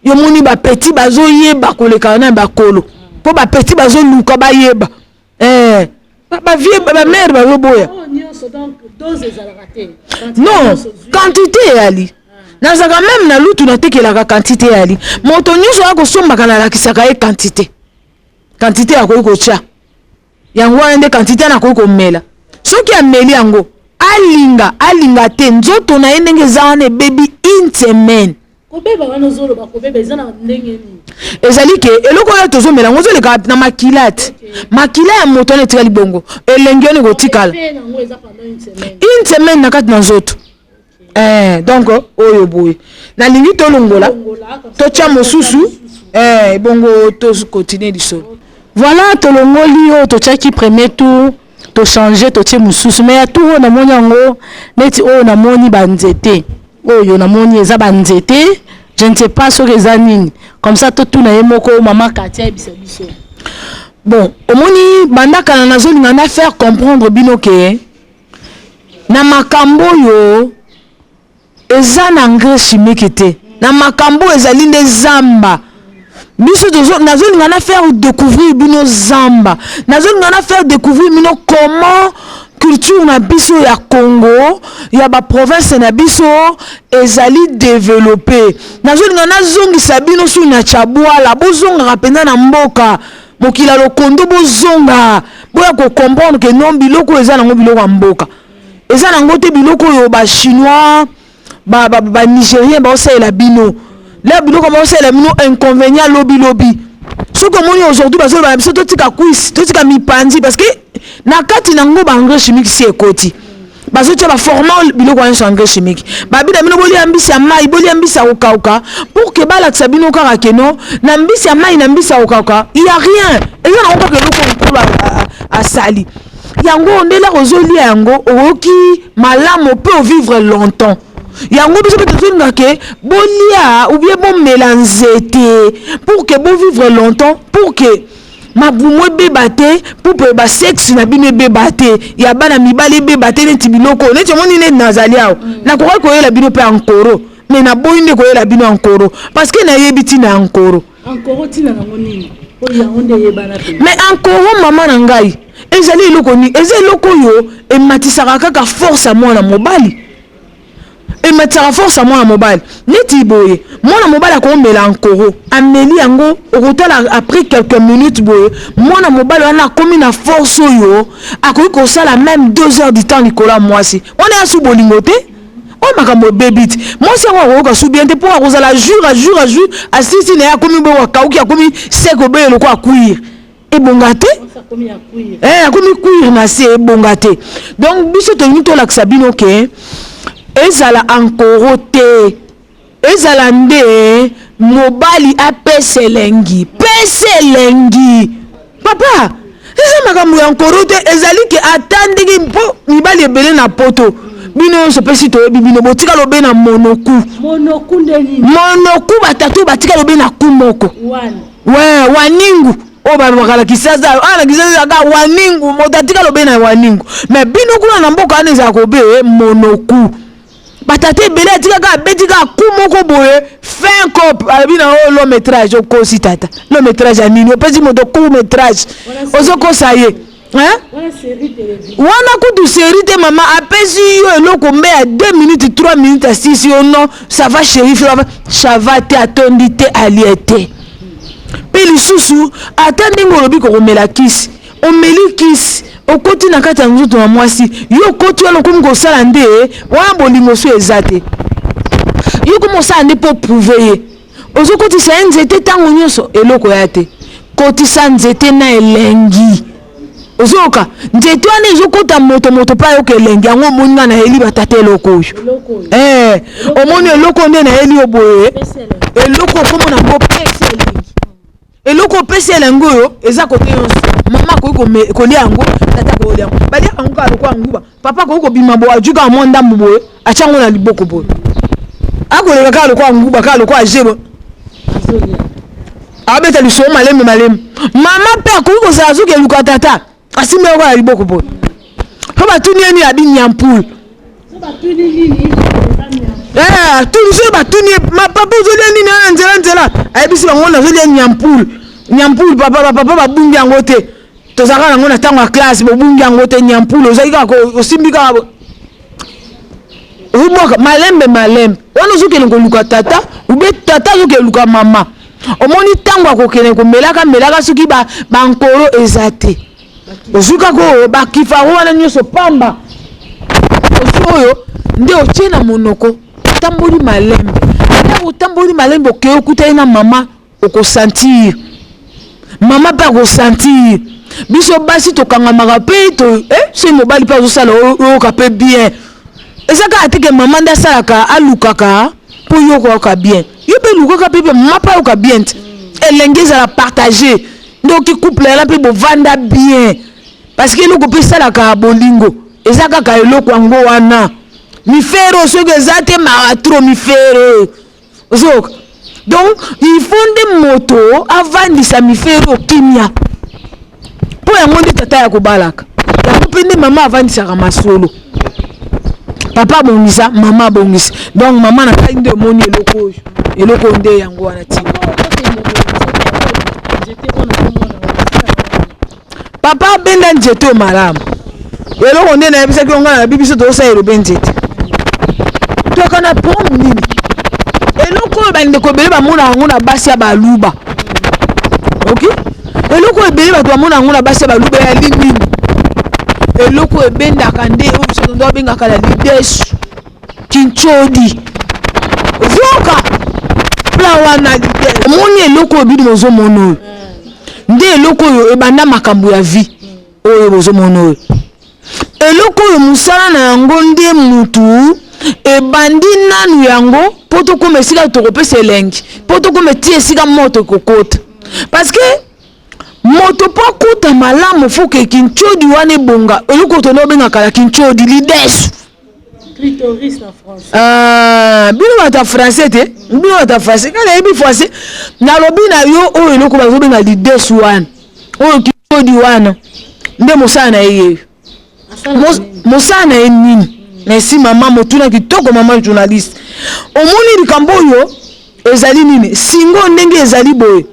Yo moni bapetits bazoyeba koleka na bakolo, mpo bapetits bazoluka bayeba. Bavieux, bamères bazoboya. Non, quantité eyali, nazalaka même na lutu, natekelaka quantité eyali. Moto nyonso akosombaka, nalakisaka ye quantité, quantité akoki kotya. Yango wana nde quantité nakoki komela. Soki ameli yango, alinga alinga te, nzoto na ye ndenge eza wana ebebi une semaine. Kobeba wana ozoloba, kobeba eza na ndenge nini? Ezali ke eloko oyo tozomela yango ozoleka na makila te. Makila ya moto wana etikali bongo, elengi wana ekotikala Mpe nango eza pendant une semaine. Une semaine na kati na nzoto. Donc oyo boye nalingi tolongola, totya mosusu, bongo tokontinue lisolo. Voilà, tolongoli oyo totiaki premier tour, tochange, totie mosusu. Mais ya tour oyo namoni yango neti oyo namoni banzete oyo namoni eza banzete, je ne sais pas soki eza nini. Comme ça totuna ye moko mama Katia, ayebisa biso. Bon, omoni, banda kala nazolinga na faire comprendre bino ke na makambo oyo eza na engrais chimique te, na makambo oyo ezali nde zamba. Biso nazolinga na faire découvrir bino zamba, nazolinga na faire découvrir bino comment culture na biso ya Congo, ya baprovince na biso ezali développé. Nazolinga nazongisa bino su na Tshiabwala, bozongaka mpenza na mboka mokili ya lokondo, bozonga, boya kocomprendre ke non, biloko oyo eza nango biloko ya mboka, eza nango te biloko oyo bachinois, banigérien baosalela bino. La biloko baosalela bino, inconvénient lobilobi. Soki omoni aujourd'hui bazoloba na biso totika cuisse, totika mipanzi, parce que na kati nango baengrais chimique si ekoti, bazotia baformat biloko wana nyonso engrais chimique. Babi na bino bolia mbisi ya mai, bolia mbisi ya kokauka, pour ke balakisa bino kaka ke non, na mbisi ya mai, na mbisi ya kokauka, il y a rien. Eza nango kaka eloko nkolo asali yango. Nde laka ozolia yango, okoki malamu mpe ovivre longtemps. Yango biso mpe tozolinga ke bolia ou bien bomela nzete pour ke bovivre longtemps, pour ke mabumu ebeba te, pour mpe basexe na bino ebeba te, ya bana mibali ebeba te. Neti biloko neti omoni neti nazali awa, nakokaki koyela bino mpe ankoro, mais naboyi nde koyela bino ankoro parce que nayebi ntina ya ankoro. Ankoro, ntina nango nini? Oyo yango nde eyebana mpenza. Mais ankoro, mama na ngai, ezali eloko nini? Eza eloko oyo ematisaka kaka force ya mwana mobali, ematisaka force ya mwana mobali. Neti boye, mwana mobali akomela ankoro, ameli yango, okotala après quelques minutes boye, mwana mobali wana akomi na force oyo akoki kosala même 2 heures du temps likolo ya mwasi wana. Ya su bolingo te, oyo makambo ebebi ti mwasi yango akoyoka su bien te, mpo akozala jour à jour à jour, asisi na ye, akomi boyo, akauki, akomi sec, obeye lokola cuir, ebonga te. Akomi cuir na se, ebonga te. Donc biso tolingi tolakisa bino ke ezala ankoro te, ezala nde mobali apesa elengi, pesa elengi papa. Eza makambo ya nkoro te, ezali ke ata ndenge mpo mibali ebele na poto, bino nyonso mpesi toyebi bino, botikala obe na monoku. Monoku nde nini? Monoku, batatu batikala obe na ku moko. Wana. We waningu oyo balobaka na Kisasa awa, na Kisasa ezalaka waningu, moto atikala obe na waningu. Mais bino kuna na mboka wana ezalaka obe monoku. Batata ebele atikaka, abeti kaka ku moko boye, fin cop, alobi na oyo long métrage. Okosi tata, long métrage ya nini? Opesi moto court métrage, ozokosa ye. Wana kutu série te, mama. Apesi yo eloko mbe ya 2 minutes, 3 minutes, asisi yo: non, ça va chéri, ça va te, atondi te, alie te. Mpe lisusu, ata ndenge olobi kokomela kisi, omeli kisi, okoti na kati ya nzoto na mwasi, yo okoti wana, okomi kosala nde wana bolingo so eza te. Yo komi kosala nde mpo prouver ye, ozokotisa ye nzete ntango nyonso, eloko ya te. Kotisa nzete na elengi, ozoyoka nzete wana ezokota moto, moto mpe ayoka elengi yango. Omoni nga nayeli batata eloko oyo, omoni eloko nde nayeli yo boye, eloko okomona yango pesi elengi. Eloko opesi elengi oyo eza kote nyonso, mama akoki kolia yango, tata akoki kolia yango, baliaka yango kaka lokola nguba. Papa akoki kobima boye, azwi kaka mwa ndambu boye, atia yango na liboko boye, akoleka kaka lokola nguba, kaka lokola jebo, abeta lisolo malembe malembe. Mama mpe akoki kozala azoki eluka tata, asimbi yango kaka na liboko boye, mpo batuni ye nini, abi nyampule. Tuni soki batuni ye: papa, ozolia nini wana nzela nzela? Ayebisi bango: nazolia nyampule, nyampule papa. Bapapa babungi yango te, tozalaka nango na ntango ya classe, bobungi yango te. Nyampule ozali kaka, osimbi kaka, ozobwaka malembe malembe wana, ozokende koluka tata ube tata azokende luka mama. Omoni ntango akokende komelaka melaka, soki bankoro eza te. Ozwi kaka oyo bakifaro wana nyonso pamba, ozwi oyo nde otie na monoko, otamboli malembe. Ntango otamboli malembe, okei okutani na mama, okosentir mama mpe akosentir. Biso basi tokangamaka mpe to, soki mobali mpe azosala, oyoka mpe bien. Eza kaka te ke mama nde asalaka, alukaka mpo yo okoyoka bien. Yo mpe lukaka mpe mama mpe ayoka bien te. Elengi ezala partage nde oki couple yana mpe bovanda bien, parce que eloko mpe esalaka bolingo eza kaka eloko yango wana, mifero. Soki eza te, mawa trop, mifero ozoyoka. Donc il faut nde moto avandisa mifero kimia, mpo yango nde tata ya kobalaka yango mpe nde mama avandisaka masolo. Papa abongisa, mama abongisa. Donc mama na ngai nde omoni eloko oyo, eloko oyo nde yango wana. Ntina papa abenda nzete oyo malamu, eloko nde nayebisaki yo ngai na biso tozosala elobe nzete toka na pome nini. Eloko oyo bandeko ebele bamona yango na basi ya Baluba, ok? Eloko oyo ebele bato bamona yango na basi ya Baluba yali nini? Eloko oyo ebendaka nde oyo biso ndo abengaka na lidesu, kinchodi. Ozoyoka plan wana, omoni eloko oyo bino bozomona oyo nde eloko oyo ebanda makambo ya vie oyo bozomona oyo. Eloko oyo, mosala na yango nde mutu ebandi nanu yango mpo tokóma esika tokopesa elengi, mpo tokóma eti esika moto ekokota, parce que moto mpo akota malamu, faut que kinchodi wana ebonga. Eloko oyo tonde obengaka na kinchodi, lidesu. Clitoris na français. Ah, bino bato ya français te, bino bato ya français, ngai nayebi français. Nalobi na yo, oyo eloko bazobenga lidesu wana, oyo kinchodi wana nde mosala na ye yeyo. Mosala na ye nini? Merci mama, motuna kitoko, mama journaliste. Omoni likambo oyo ezali nini? Singo ndenge ezali boye,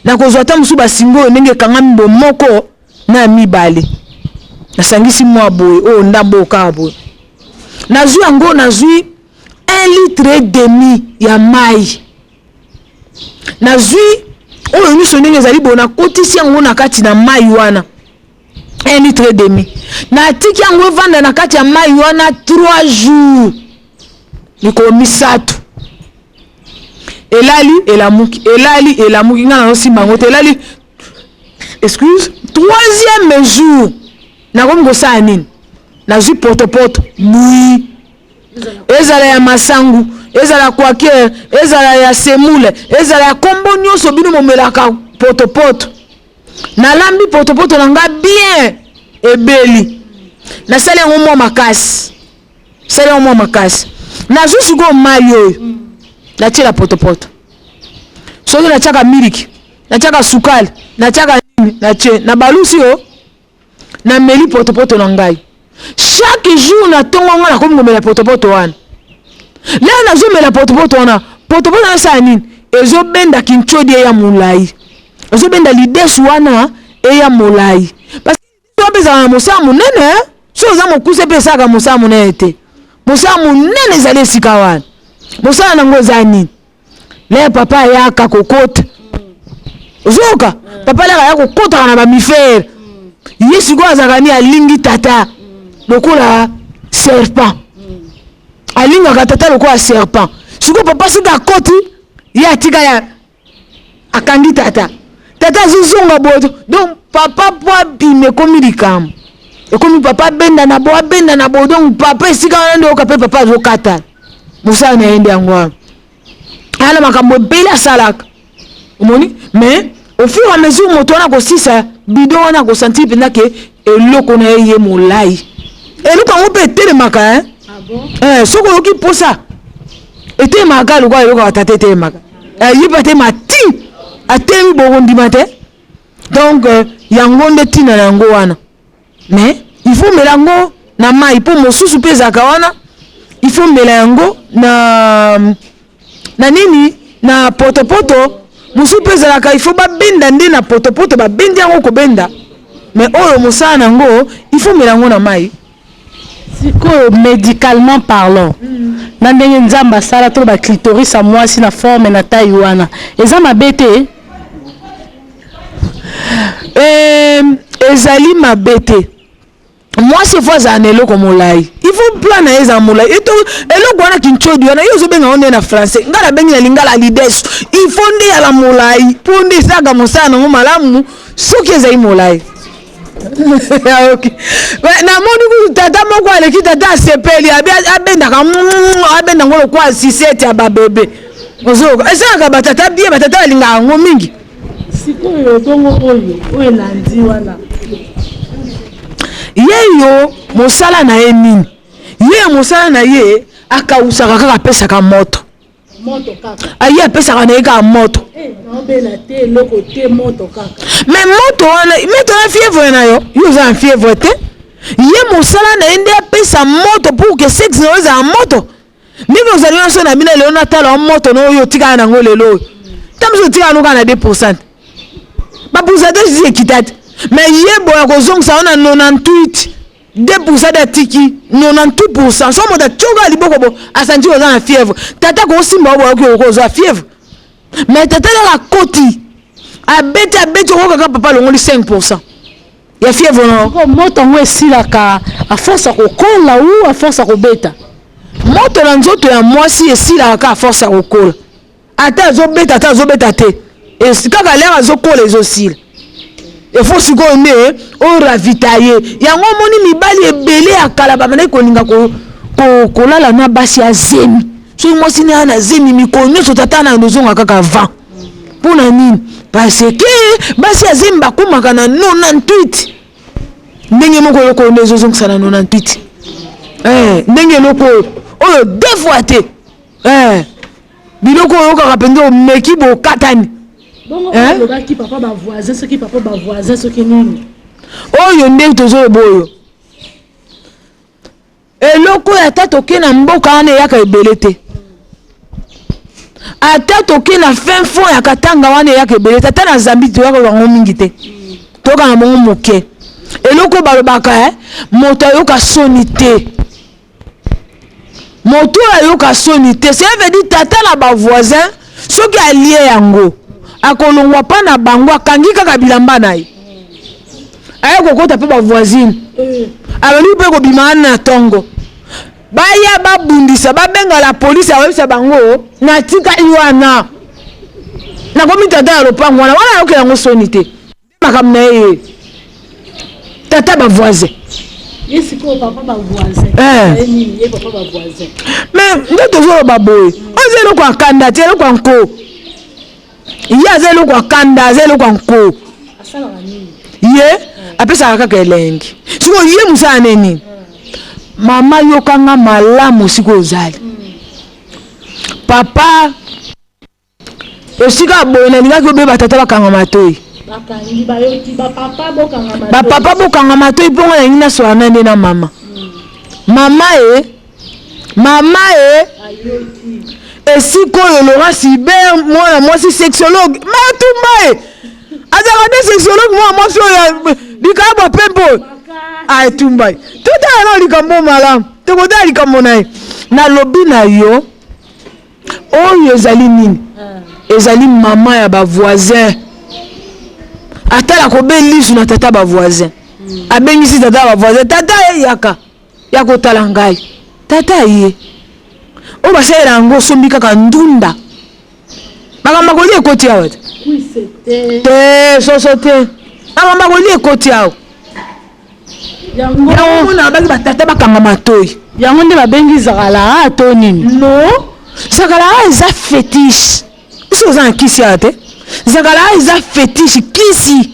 nakozwa ata mosusu basingo oyo ndenge ekangami bo moko na mibale, nasangisi mwa boye oyo ndambo oyo kaka boye. Nazwi yango, nazwi 1 litre et demi ya mai, nazwi oyo nyonso ndenge ezali boye, nakotisi yango na kati na mai wana, 1 litre et demi. Natiki yango evanda na kati ya mai wana 3 jours, mikolo 3. Elali, elamuki, elali, elamuki, ngai nazosimba yango te. Elali, excuse, troisième jour nakomi kosala nini? Nazwi potopoto bui, ezala ya masangu, ezala kwaker, ezala ya semoule, ezala ya kombo nyonso bino momelaka potopoto. Nalambi potopoto na nga bien, ebeli, nasali yango mwa makasi, sali yango mwa makasi. Nazwi sikoyo mai oyo natiela potopoto. Soki natiaka miliki, natiaka sukali, natiaka nini, natie na balusi oyo, nameli potopoto na ngai. Chaque jour na ntongo ngai nakomi komela potopoto wana. Lelo nazomela potopoto wana, potopoto wana esala nini? Ezobenda kinchodi eya molai, ezobenda lidesu wana eya molai, parce que mpe ezalaka na mosala monene. So oza mokuse mpe esalaka mosala monene te. Mosala monene ezali esika wana. Mosala nango eza nini? Le papa ayaka kokota, ozoyoka, papa alaka aya kokotaka na bamifere. Ye sikoyo azalaka nini? Alingi tata lokola serpent, alingaka tata lokola serpent. Sikoyo papa soki akoti, ye atika ya akangi tata, tata azozonga boye. Donc papa po abima ekomi likambo, ekomi papa abenda na bo, abenda na bo. Donc papa esika wana nde oyoka mpe papa azokata. Mosala na ye nde yango wana. Aya na makambo ebele asalaka, omoni. Mais au fur et à mesure moto wana akosisa bidon wana, akosentir mpenza ke eloko na ye ye molai. Eloko yango mpe etelemaka, hein? Ah bon? Soki oyoki mposa, etelemaka kaka lokola eloko ya tata etelemaka. Ye mpe atelema ti atelemi, bokondima te. Donc yango nde ntina na yango wana. Mais il faut mela yango na mai, mpo mosusu mpe ezalaka wana, il faut mela yango na nini, na potopoto. Mosusu mpe ezalaka il faut babenda nde na potopoto, babendi yango kobenda. Mais oyo mosala na yango, il faut mela yango na mai. Sikoyo, médicalement parlant, na ndenge Nzambe asala to baclitoris ya mwasi na forme na taille wana, eza mabe te? Ezali mabe te. Mwasi faut azala na eloko molayi. Il faut plan na ye ezala molayi. Eto eloko wana kinchodi wana yo ozobenga yango nde na français. Nga nabengi na lingala lidesu. Il faut nde ezala molayi mpo nde esalaka mosala nango malamu soki ezali molayi. Ok. Namoni kutu tata moko aleki tata asepeli abendaka abenda yango lokola sucette ya ba bebe. Ozoyoka esalaka ba tata bien, ba tata balingaka yango mingi. Sikoyo bongo oyo oyo elandi wana. Yeyo mosala na ye nini? Yeyo mosala na ye akawusaka kaka apesaka moto. Moto kaka. Aye apesaka na ye kaka moto. Eh, naobela te eloko te moto kaka. Mais moto wana, moto wana fièvre na yo, yo oza na fièvre te. Ye mosala na ye nde apesa moto pour que sexe na yo ezala moto. Ndenge ozali wana soki na bino lelo natala yo moto na oyo otikala na yango lelo oyo. Ntango mosusu otikala no kaka na 2 pourcent. Ba pourcentage esi ekita te. Mais ye boye akozongisa yo na 98. 2 pourcent de atiki 98 pourcent. Soki moto atioka liboko bo asanti oza na fièvre. Tata akosimba yo boye okoki okozwa fièvre. Mais tata kaka akoti abeti abeti okoyoka kaka papa alongoli 5 pourcent. Ya fièvre na. Sikoyo moto yango esilaka à force ya kokola ou à force ya kobeta? Moto na nzoto ya mwasi esilaka kaka à force ya kokola. Ata azobeta ata azobeta te. Es, kaka l'heure azokola ezosila. Il faut sikoyo nde o ravitailler. Yango omoni mibali ebele ya kala babandaki kolinga ko, ko, kolala na basi ya zemi. Soki mwasi na na zemi mikolo nyonso tata na ozonga kaka avant. Mpo na nini? Parce que basi ya zemi bakomaka na 98. Ndenge moko eloko oyo nde ezozongisa na 98. Eh, ndenge eloko oyo oyo deux fois te. Eh, biloko oyo oyokaka mpenza omeki bokatani. Bongo eh? Olobaki papa ba voisin soki papa ba voisin soki nini? Oyo nde tozoloba oyo. Eloko oyo ata toke na mboka wana eyaka ebele te. Ata toke na fin fond ya Katanga wana eyaka ebele te. Ata na Zambie toyaka yango mingi te. Toyokaka na bango moke. Eloko balobaka eh, moto ayoka soni te. Moto oyo ayoka soni te, cela veut dire tata na ba voisin soki alie yango akolongwa pa na bango akangi kaka bilamba na ye. Aye kokota mpe ba voisine abandi mpe kobima wana na tongo baya babundisa babenga la police akoyebisa bango natikali wana nakomi tata ya lopango wana wana ayokela yango soni te makambo na ye ye tata ba voisin ye sikoyo papa ba voisin eh. Nini ye papa ba voisin mais nde tozoloba boye oza eloko ya kanda te eloko ya nko Ye aza eloko ya kanda, aza eloko ya nko. Ye apesaka kaka elengi. Sikoyo ye mosala ne nini? Mama yoka nga malamu sikoyo ozali. Papa esika boye nalingaki obeba tata bakanga matoi. Ba papa bokanga matoi mpo nga nalingi naswala na nde na mama. Mama e Mama e esika oyo Laurent Cyber mwana mwasi sexologue matumba e azalaka nde sexologue mwana mwasi oyo likabo ya pembe oyo atumba ye totala nao likambo malamu tokotala likambo na ye nalobi na yo oyo ezali nini ezali mama ya bavoisin atala kobe lisu na tata bavoisin abengisi tata ya bavoisin tata eyaka ya kotala ngai tata ye oyo basalela yango osombi kaka ndunda makambo ya kolia ekoti awa te te soso te makambo ya kolia ekoti awa yango mona baki batata bakanga matoi yango nde babengi zakalaa to nini no zakalaa eza fetiche biso oza na kisi awa te zakalaa eza fetiche kisi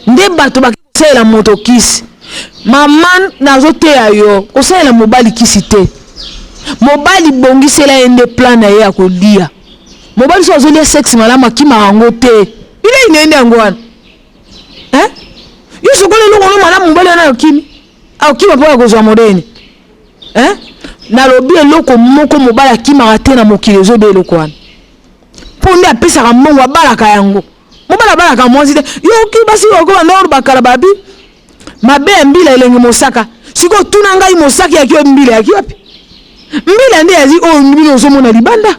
nde bato baki kosalela moto kisi mama nazoteya yo kosalela mobali kisi te mobali bongisela ye nde plan na ye ya kolia mobali so azolia sexe malamu akimaka yango te bilei na ye nde yango wana eh? yo sokola eloko no malamu mobali wana akimi akima mpo ya kozwa modene eh? Nalobi eloko moko mobali akimaka te na mokili ezobe eloko wana mpo nde apesaka mbongo abalaka yango mobali abalaka mwasi te yoki basi okoba nde bakala babi mabe ya mbila elenge mosaka sikoyo tuna ngai mosaka yaki oyo mbila yaki wapi mbila nde yazi oyo bino ozomona libanda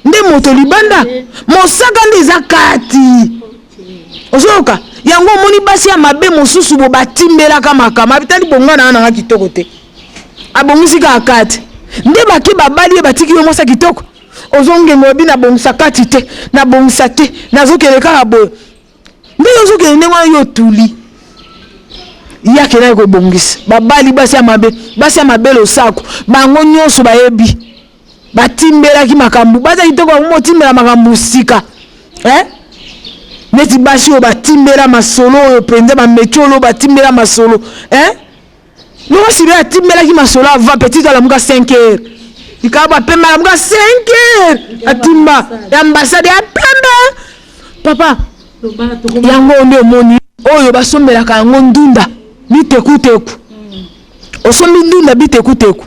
nde moto libanda mosaka nde eza kati ozoyoka Yango omoni basi ya mabe mosusu bo batimbelaka makambo abitali bonga na nanga kitoko te, abongisi kaka kati nde bake babali ye, batiki yo mwasi ya kitoko, ozongenga obi nabongisa kati te, nabongisa te, nazokende kaka boye. Ndenge ozokende ndenge wana, yo otuli ye akendaki kobongisa. Babali basi ya mabe, basi ya mabe losako, bango nyonso bayebi batimbelaki makambo. Basi ya kitoko bango motimbela makambo sika, eh? Neti basi oyo batimbela masolo oyo mpenza bametiolo batimbela masolo, eh? Loko sibe atimbelaki masolo avant petit alamuka 5 heures, likabo apembe, alamuka 5 heures, atimba ya ambassade ya pembe. Papa, yango nde omoni oyo basombelaka yango ndunda bitekuteku. Osombi ndunda bitekuteku,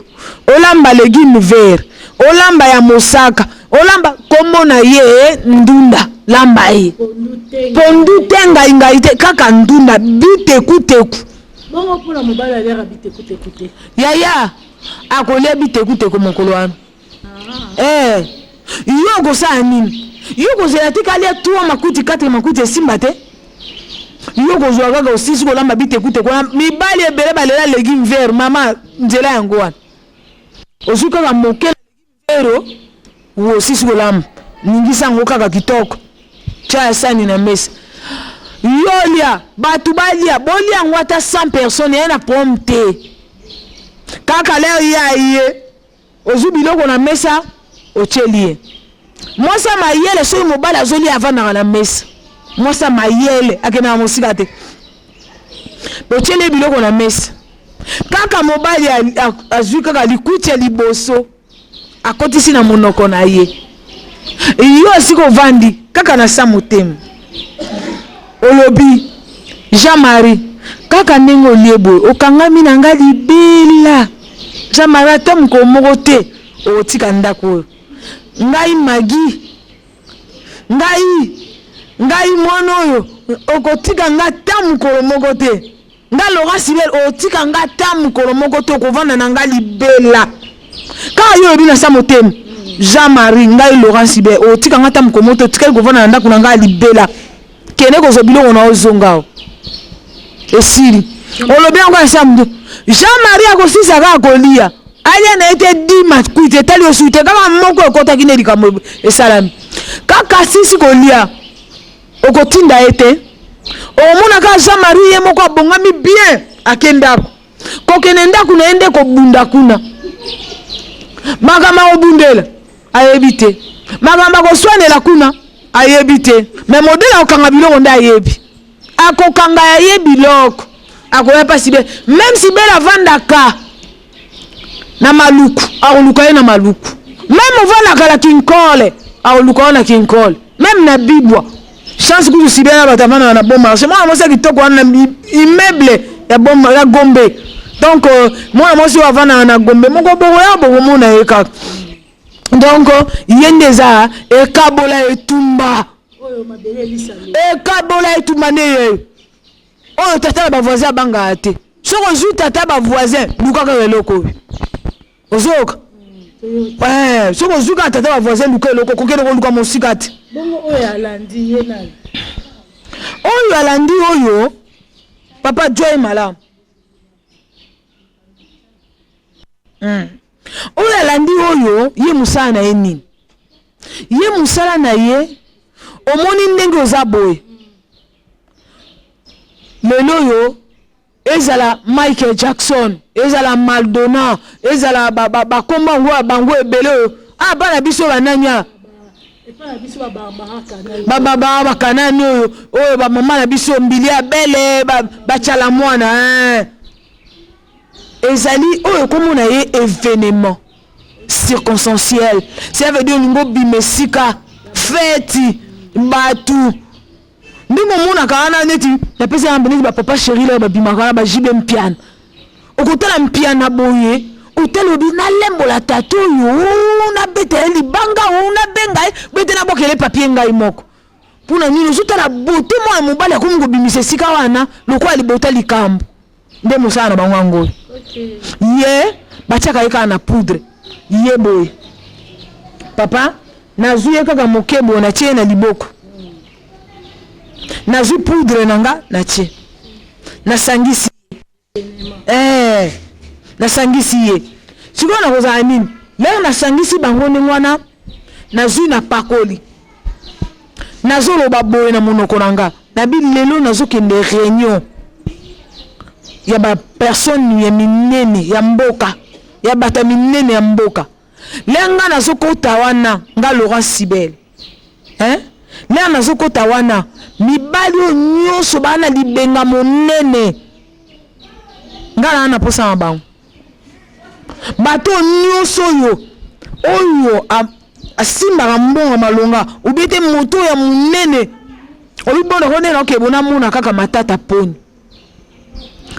olamba légume vert, olamba ya mosaka, olamba kombo na ye ndunda, lamba ye pondu te, ngai ngai te, kaka ndunda bitekuteku. Bongo mpona mobali aliaka bitekuteku te? Yaya akolia bitekuteku mokolo wana. Eh, yo okosala nini? Yo kozela te kalia 3 makuti, 4 makuti esimba te. Yo kozwa kaka osisi kolamba bitekuteku wana. Mibali ebele balela légume vert. Mama, nzela yango wana, ozwi kaka moke légume vert wo osisi kolamba, ningisa yango kaka kitoko, tia ya sani na mesa, yo lia, bato balia, bolia yango ata 100 personnes, ya na problème te. Kaka lere ye aye, ozwi biloko na mesa, otieli ye. Mwasi ya mayele, soki mobali azolia, avandaka na mesa. Mwasi ya mayele akendaka mosika te. Otieli ye biloko na mesa, kaka mobali azwi kaka likuti ya liboso, akotisi na monoko na ye. Yo esika ovandi kaka na sa motema, olobi: "Jean Marie, kaka ndenge olie boye, okangami na nga libela. Jean Marie, ata mokolo moko te okotika ndako oyo. Ngai Magi, ngai, ngai mwana oyo, okotika nga ata mokolo moko te. Nga Laurent Sibel, okotika nga ata mokolo moko te, okovanda na nga libela." Kaka yo oyebi na sa motema: "Jean Marie, ngai Laurent Sibel, okotika nga ata mokolo moko te, otikali kovanda na ndako na ngai libela. Kende kozwa biloko na ozonga awa." Esili, olobi yango ya sa moto. Jean Marie akosisa kaka kolia, alia na ye te di makwiti etali osuki te, kaka moko ekɔtaki nde likambo esalami. Kaka asisi kolia, okotinda ye te, okomona kaka Jean Marie ye moko abongami bien, ake ndako. Kokende ndako na ye nde kobunda kuna, makambo akobundela ayebi te, makambo akoswanela kuna ayebi te, mais modèle akokanga biloko nde ayebi. Akokanga ya ye biloko, akoya mpasi be. Même si bele avandaka na Maluku, akoluka ye na Maluku. Même ovandaka na Kinkole, akoluka yo na Kinkole, même na Bibwa. Chance kutu sibe na bato avandaka na Bon Marché, mwana mwasi ya kitoko wana na immeuble ya bon ya Gombe. Donc mwana mwasi oyo avandaka na Gombe moko bokoya bokomona ye kaka. Donc ye nde eza ekabola etumba, ekabola etumba nde ye oyo tata na bavoisin abangaka te. Soki ozwi tata bavoisin, luka kaka eloko oyo ozoyoka. Soki ozwi kaka tata bavoisin, luka eloko, kokende koluka mosika te. Bongo oyo alandi ye nani? Oyo alandi oyo, papa joy malamu. Oyo alandi oyo, ye mosala na ye nini? Ye mosala na ye, omoni ndenge oza boye lelo oyo, ezala Michael Jackson, ezala Madonna, ezala bakombo yango ya bango ebele oyo, ah, bana biso banani a bababa bakanani oyo, oyo bamama na biso mbili ya bele batyala mwana, ezali oyo komona ye événement circonstanciel. Ça veut dire olingi obima esika feti, bato ndenge omonaka wana, neti napesi yanga neti bapapa chéri leo babimaka wana, bajibe mpiana. Okotala mpiana boye, otali, obi nalembola tata oyo, nabeta ye libanga, nabenga ye bete, nabwakele papier ngai moko. Mpona nini? Ozotala bote mwana mobali akomi kobimisa esika wana lokola libota likambo. Nde mosala na bango yango oyo. Ye batiaka ye kaka na poudre ye boye. Papa, nazwi ye kaka moke boye, natie ye na liboko. Nazwi poudre na nga, natie, nasangisi eh, nasangisi ye. Sikoyo nakozala nini? Lelo nasangisi bango ndenge wana, nazwi napakoli, nazoloba boye na monoko na nga, nabi lelo nazokende réunion ya bapersone ya minene ya mboka, ya bato ya minene ya mboka. Le nga nazokota wana, nga Laurent Sibel, hein? Le nazokota wana, mibali oyo nyonso baa na libenga monene, nga naa na posa na bango. Bato oyo nyonso oyo oyo asimbaka mbongo malonga ubie te, moto ya monene olibonda ko nde nakokebo namona kaka Matata Poni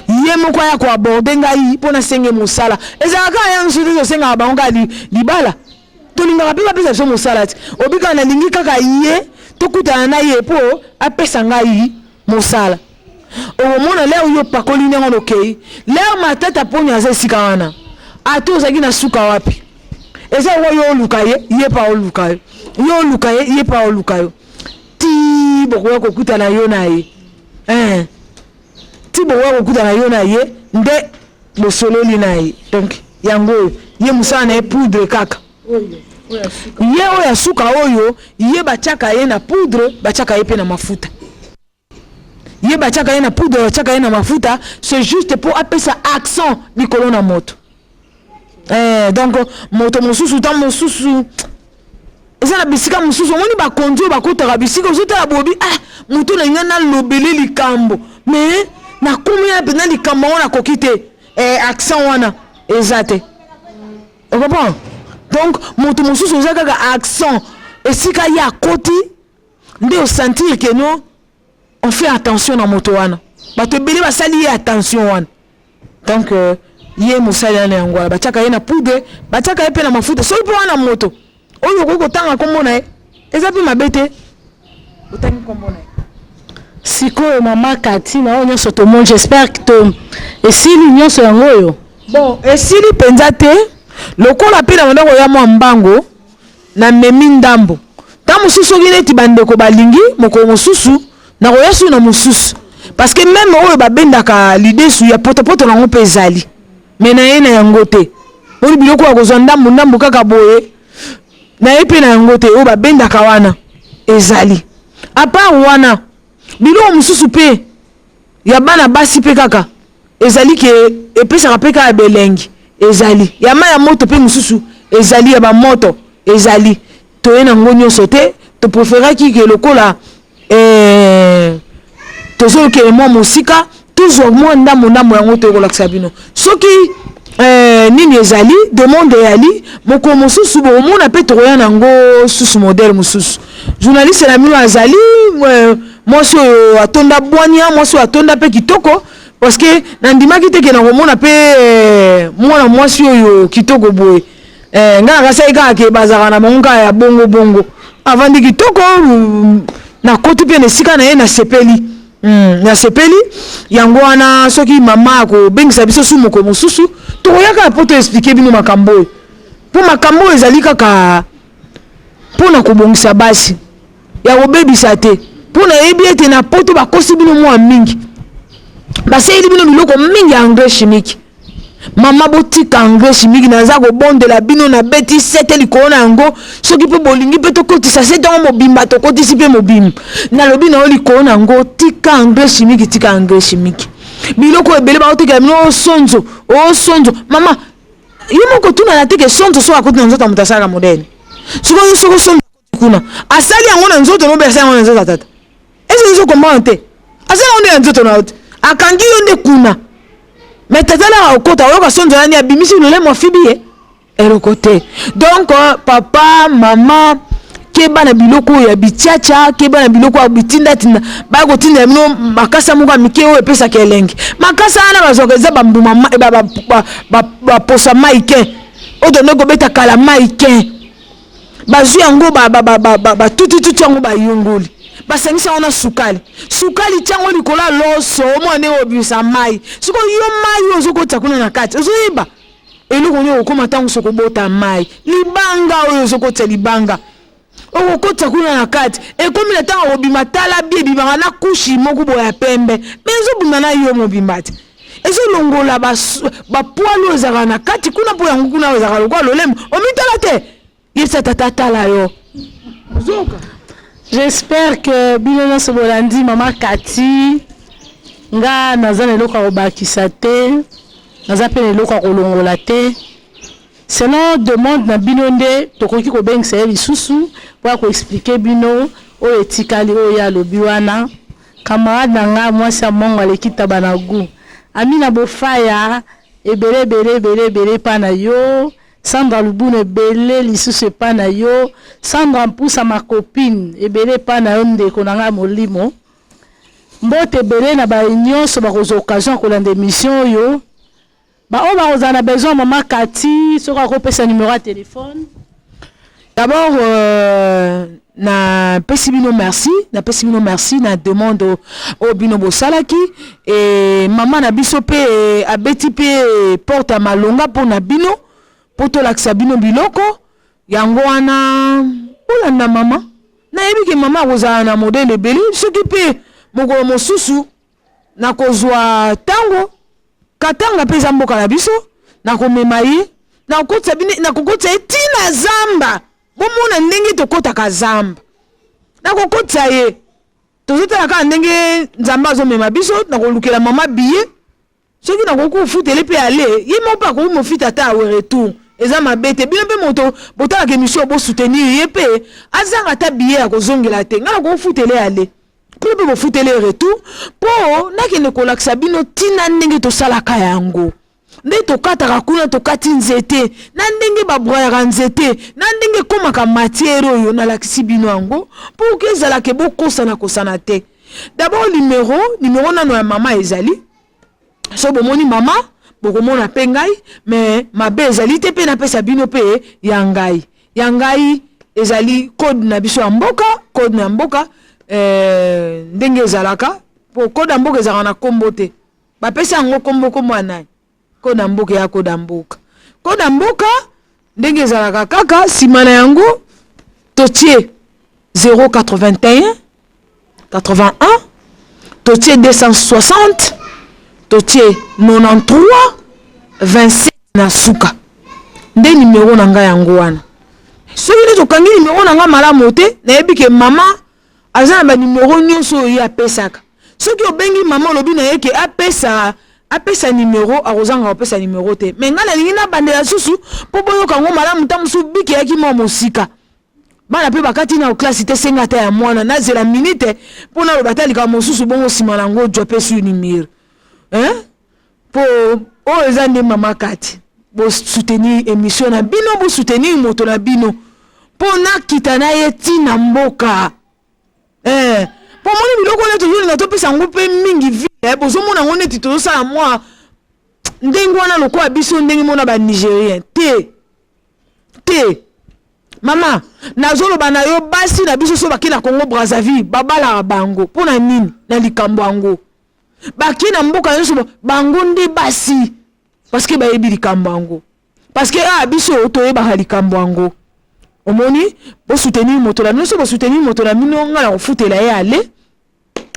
ye moko aya koaborder ngai mpo nasenge mosala. Ezalaka kaka ya mosusu te, tosengaka bango kaka libala, tolingaka mpe bapesa biso mosala ti obi kaka nalingi kaka ye tokutana na ye mpo apesa ngai mosala. Okomona lere oyo opakoli ndenge wana, okei lere Matata Poni aza esika wana, ata ozalaki na suka wapi, eza oyo yo oluka ye, ye pa oluka yo, yo oluka ye, ye pa oluka yo, ti bokoya kokutana yo na ye, eh. Ti bokoya kokutana yo na ye nde bosololi na ye. Donc yango oyo ye mosala na ye, poudre kaka. Ye oyo asuka oyo, ye batiaka ye na poudre, batiaka ye mpe na mafuta. Ye batiaka ye na poudre, batiaka ye na mafuta, c'est juste mpo apesa accent likolo na moto, eh. Donc moto mosusu, ntango mosusu eza na bisika mosusu, omoni bakonzi oyo bakotaka bisika, ozotala bobi, ah, moto na ngai nalobele likambo, mais nakomi ya mpenza likambo yango nakoki te, eh, accent wana eza te, ocomprendre? Donc moto mosusu oza kaka accent, esika ye akoti nde osentir que non, on fait attention na moto wana, bato ebele basali ye attention wana. Donc ye mosali wana yango wana, batiaka ye na poudre, batiaka ye mpe na mafuta. Soki mpe wana moto oyo okoki kotanga nkombo na ye, eza mpe mabe te otangi nkombo na ye. Sikoyo mama Kati, na oyo nyonso tomoni, j'espère que to esili nyonso yango oyo. Bon, esili mpenza te, lokola mpe na banda koya mwa mbango, namemi ndambo. Ntango mosusu soki neti bandeko balingi, mokolo mosusu nakoya su na mosusu, parce que même oyo babendaka lidesu ya potopoto nango mpe ezali, mais naye na yango te. Moni biloko ya kozwa ndambo ndambo kaka boye, naye mpe na yango te. Oyo babendaka wana ezali. À part wana, biloko mosusu mpe ya bana basi mpe kaka ezali ke epesaka mpe kaka belengi, ezali ya mai ya moto mpe mosusu ezali ya bamoto ezali. Toye nango nyonso te, topréféraki ke lokola tozokende mwa mosika, tozwa mwa ndambo ndambo yango toyekolakisa bino. Soki nini ezali demande eyali, mokolo mosusu bokomona mpe tokoya nango susu modèle mosusu. Journaliste na bino azali mwasi oyo atonda bwania, mwasi oyo atonda mpe kitoko, parce que nandimaki te ke nakomona mpe mwana mwasi oyo kitoko boye. Ngai nakasaki kaka ke bazalaka na bango kaka ya bongo bongo. Avandi kitoko, nakoti mpe na esika na ye, nasepeli, nasepeli. Yango wana soki mama akobengisa biso su mokolo mosusu, tokoya kaka mpo toexpliquer bino makambo oyo, mpo makambo oyo ezali kaka mpona kobongisa basi, ya kobebisa te. Mpo nayebi ete na Poto bakosi bino mwa mingi, basaleli bino biloko mingi ya engrais chimique. Mama, botika engrais chimique, naza kobondela bino, nabeti sete likolo na yango. Soki mpe bolingi mpe tokotisa sete yango mobimba, tokotisi mpe mobimba. Nalobi na yo likolo na yango, tika engrais chimique, tika engrais chimique. Biloko ebele baotekela bino osonzo osonzo, mama, yo moko tunana te ke sonzo soki akoti na nzoto ya moto asalaka modele. Sikoyo soki osonzo kuna asali yango na nzoto nobe, asali yango na nzoto ya tata ese ozo comprendre te, asali yango nde na nzoto na yo te, akangi yo nde kuna. Mais tata laka okota, oyoka sonzo nani abimisi lolemo, afibi ye eloko te. Donc papa, mama, keba na biloko oyo ya bitiatia, keba na biloko ya bitindatinda. Baya kotindela bino makasa moko ya mike oyo epesaka elengi. Makasa wana bazwaka eza bambuma, baposa mai ke oyo tonde kobeta kala, mai ke bazwi yango, batutituti yango, bayunguli, basangisi yango na sukali. Sukali tia yango likolo ya loso, omona ndenge obimisa mai. Sikoyo yo mai oyo ozokotisa kuna na kati, ozoyeba eloko nini okokóma ntango soki obota mai libanga oyo ozokotisa libanga. Okokotisa kuna na kati, ekomi na ntango akobima, tala bi ebimaka na kushi moko boye ya pembe, me ezobima na yo mobimba te, ezolongola bapoils oyo ezalaka na kati kuna, mpo yango kuna ezalaka lokola lolemo. Omitala te, yebisa tata atala yo. Ozoka. J'espère que bino nyonso bolandi mama Kati. Nga naza na eloko ya kobakisa te, naza mpe na eloko ya kolongola te. Selon demande na bino nde tokoki kobengisa ye lisusu mpo ya koexpliquer bino oyo etikali, oyo ye alobi wana. Camarade na nga, mwasi ya mongo aleki taba na gout. Amina Bofaya, ebele ebele ebele ebele epa na yo. Sandra Lubunu, ebele lisusu epa na yo. Sandra Mpusa, ma copine, ebele epa na yo, ndeko na nga molimo. Mbote ebele na baye nyonso bakozwa occasion ya kolanda émission oyo. Baoyo bakozala na besoin ya mama Kati, soki akopesa numéro ya téléphone. D'abord, napesi bino merci, napesi bino merci na demande oyo bino bosalaki. E mama na biso mpe abeti mpe porte ya malonga mpona bino, mpo tolakisa bino biloko yango wana. Bolanda mama, nayebi ke mama akozala na modèle ebele. Soki mpe mokolo mosusu nakozwa ntango, Katanga mpe eza mboka na biso, nakomema ye, nakokotisa bino, nakokotisa ye ntina zamba, bomona ndenge tokɔtaka zamba. Nakokotisa ye, tozotala kaka ndenge Nzambe azomema biso. Nakolukela mama billet, soki nakoki kofutele mpe ale ye moko mpe akoki mofita ata awe retour, eza mabe te. Bino mpe moto botalaka émission, bosoutenir ye mpe, azanga ata billet ya kozongela te. Ngai nakoki kofutele ale, bino mpe bofutele retour, mpo nakende kolakisa bino ntina ndenge tosalaka yango, nde tokataka kuna, tokati nzete na ndenge babroyaka nzete, na ndenge ekomaka matière oyo nalakisi bino yango, mpo ke ezalaka bokosana kosana te. D'abord numéro nano ya mama ezali, so bomoni mama, bokomona mpe ngai, me mabe ezali te. Mpe napesa bino mpe ya ngai. Ya ngai ezali code na biso ya mboka, code na mboka, ndenge ezalaka, po code ya mboka ezalaka na nkombo te. Bapesi yango nkombo, nkombo ya nani? Code ya mboka ya code ya mboka, code ya mboka ndenge ezalaka kaka. Nsima na yango totie 081 81, totie 260, totie 93 27 na suka. Nde nimero na ngai yango wana. Soki nde tokangi nimero na ngai malamu te, nayebi ke mama aza na banimero nyonso oyo ye apesaka. Soki obengi mama, olobi na ye ke apesa nimero, akozanga kopesa nimero te. Me ngai nalingi nabandela susu mpo boyoka yango malamu. Ntango mosusu bikeyaki mwa mosika, bana mpe bakati na klasi te, senga ata ya mwana nazela minute mpo naloba ata likambo mosusu, bongo nsima na yango jwa mpe su nimero, hein? Mpo oyo eza nde mama Kati. Bosoutenir émission na bino, bosoutenir moto na bino, mpo nakita na ye ntina mboka, mpo moni biloko wana tozolinga topesa yango mpe mingi vie, bozomona yango neti tozosala mwa ndenge wana lokola biso ndenge mona banigérien te. Te mama, nazoloba na yo, basi na biso so bake na Congo Brazzaville, babalaka bango mpo na nini? Na likambo yango bake na mboka nyonso, bango nde basi, parce que bayebi likambo yango, parce que ah, biso toyebaka likambo yango. Omoni, bosoutenir moto na bino. So bosoutenir moto na bino, ngai na kofutela ye ale,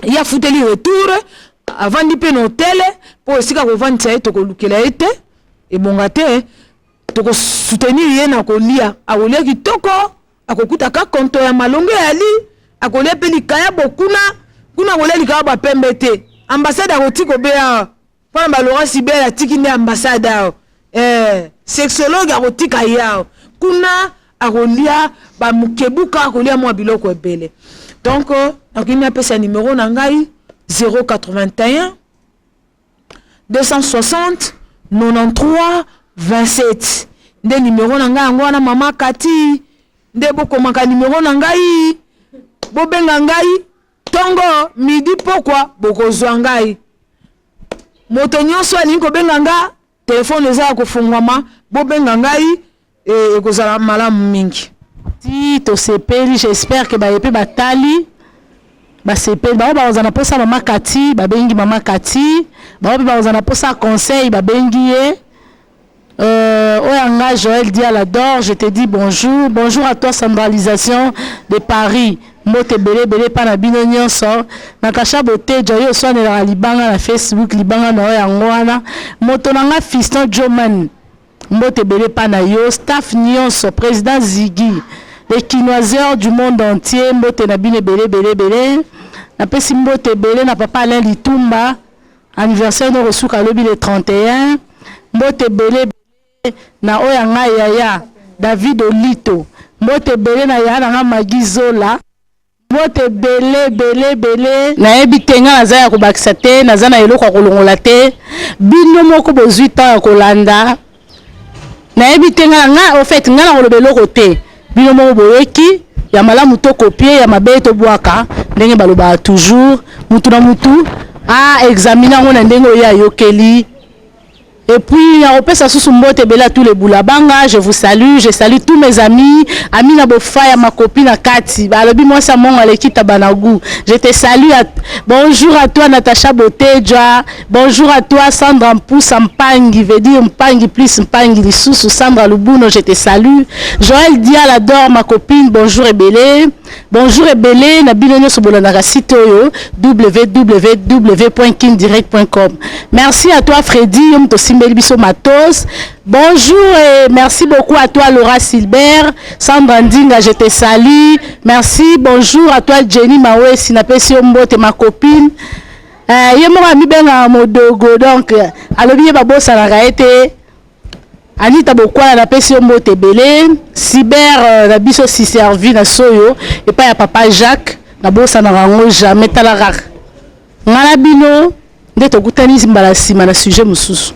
ye afuteli retour, avandi mpe na hotel, mpo esika kovandisa ye tokolukela ye te, ebonga te. Tokosoutenir ye na kolia, akolia kitoko, akokutaka konto ya malongo eyali, akolia mpe likayabo kuna kuna, akolia likayabo ya pembe te. Ambassade akotika obe awa mpona ba Laurent Sibel, atiki nde ambassade awa, sexologue akotika ye awa kuna, akolia bamukebuka, akolia mwa biloko ebele. Donc nakoki napesa numero na ngai: 081 260 93 27. Nde numero na ngai yango wana, mama Kati. Nde bokomaka numero na ngai, bobenga ngai ntongo, midi, pokwa, bokozwa ngai. Moto nyonso alingi kobenga nga, telefone eza ya kofungwama, bobenga ngai, ekozala malamu mingi. Ti tosepeli, j'espère ke baye mpe batali basepeli. Bango bakozala na mposa mama Kati, babengi mama Kati. Bango mpe bakozala na mposa conseil, babengi ye. Oyo nga Joël Dialador, je te dis bonjour. Bonjour à toi, centralisation de Paris. Mbote ebele ebele epa na bino nyonso. Natacha Botejo, yo oswanelaka libanga na Facebook, libanga na yo yango wana. Moto na nga Fiston Joman, mbote ebele epa na yo. Staff nyonso, président Ziggy, les Kinoiseurs du monde entier, mbote na bino ebele ebele ebele. Napesi mbote ebele na papa Alain Litumba, anniversaire no kosuka alobi le 31. Mbote ebele na oyo ya ngai yaya David Olito, mbote ebele na yaya na nga Magi Zola, mbote ebele ebele ebele. Nayebi te, ngai naza ya kobakisa te, naza na eloko ya kolongola te. Bino moko bozwi temps ya kolanda. Nayebi te, ngai nga au fait ngai na koloba eloko te. Bino moko boyoki ya malamu to copier, ya mabe tobwaka. Ndenge balobaka toujours, mutu na mutu a examine yango na ndenge oyo ayokeli. Et puis, nakopesa susu mbote ebele à tous les Boulabanga, je vous salue, je salue tous mes amis, Amina Bofaya, ma copine à Kati, balobi moi ça mon aleki Tabanagu. Je te salue, bonjour à toi Natacha Boteja, bonjour à toi Sandra Mpoussa Mpangi, veut dire Mpangi plus Mpangi lisusu, Sandra Lubuno, je te salue. Joël Dialador, ma copine, bonjour ebele. Bonjour ebele na bino nyonso bolandaka site oyo www.kindirect.com. Merci à toi Freddy, yo moto osimbeli biso matos. Bonjour et merci beaucoup à toi Laura Silbert, Sandra Ndinga, je te salue. Merci, bonjour à toi Jenny Mawesi, napesi yo mbote, ma copine. Ye moko amibengaka modogo, donc alobi ye babosanaka ye te. Anita Bokwala, napesi yo mbote ebele. Cyber na biso siservi na soyo epai ya papa Jacques, nabosanaka yango jamais. Tala kaka, ngai na bino nde tokutani mbala nsima na sujet mosusu.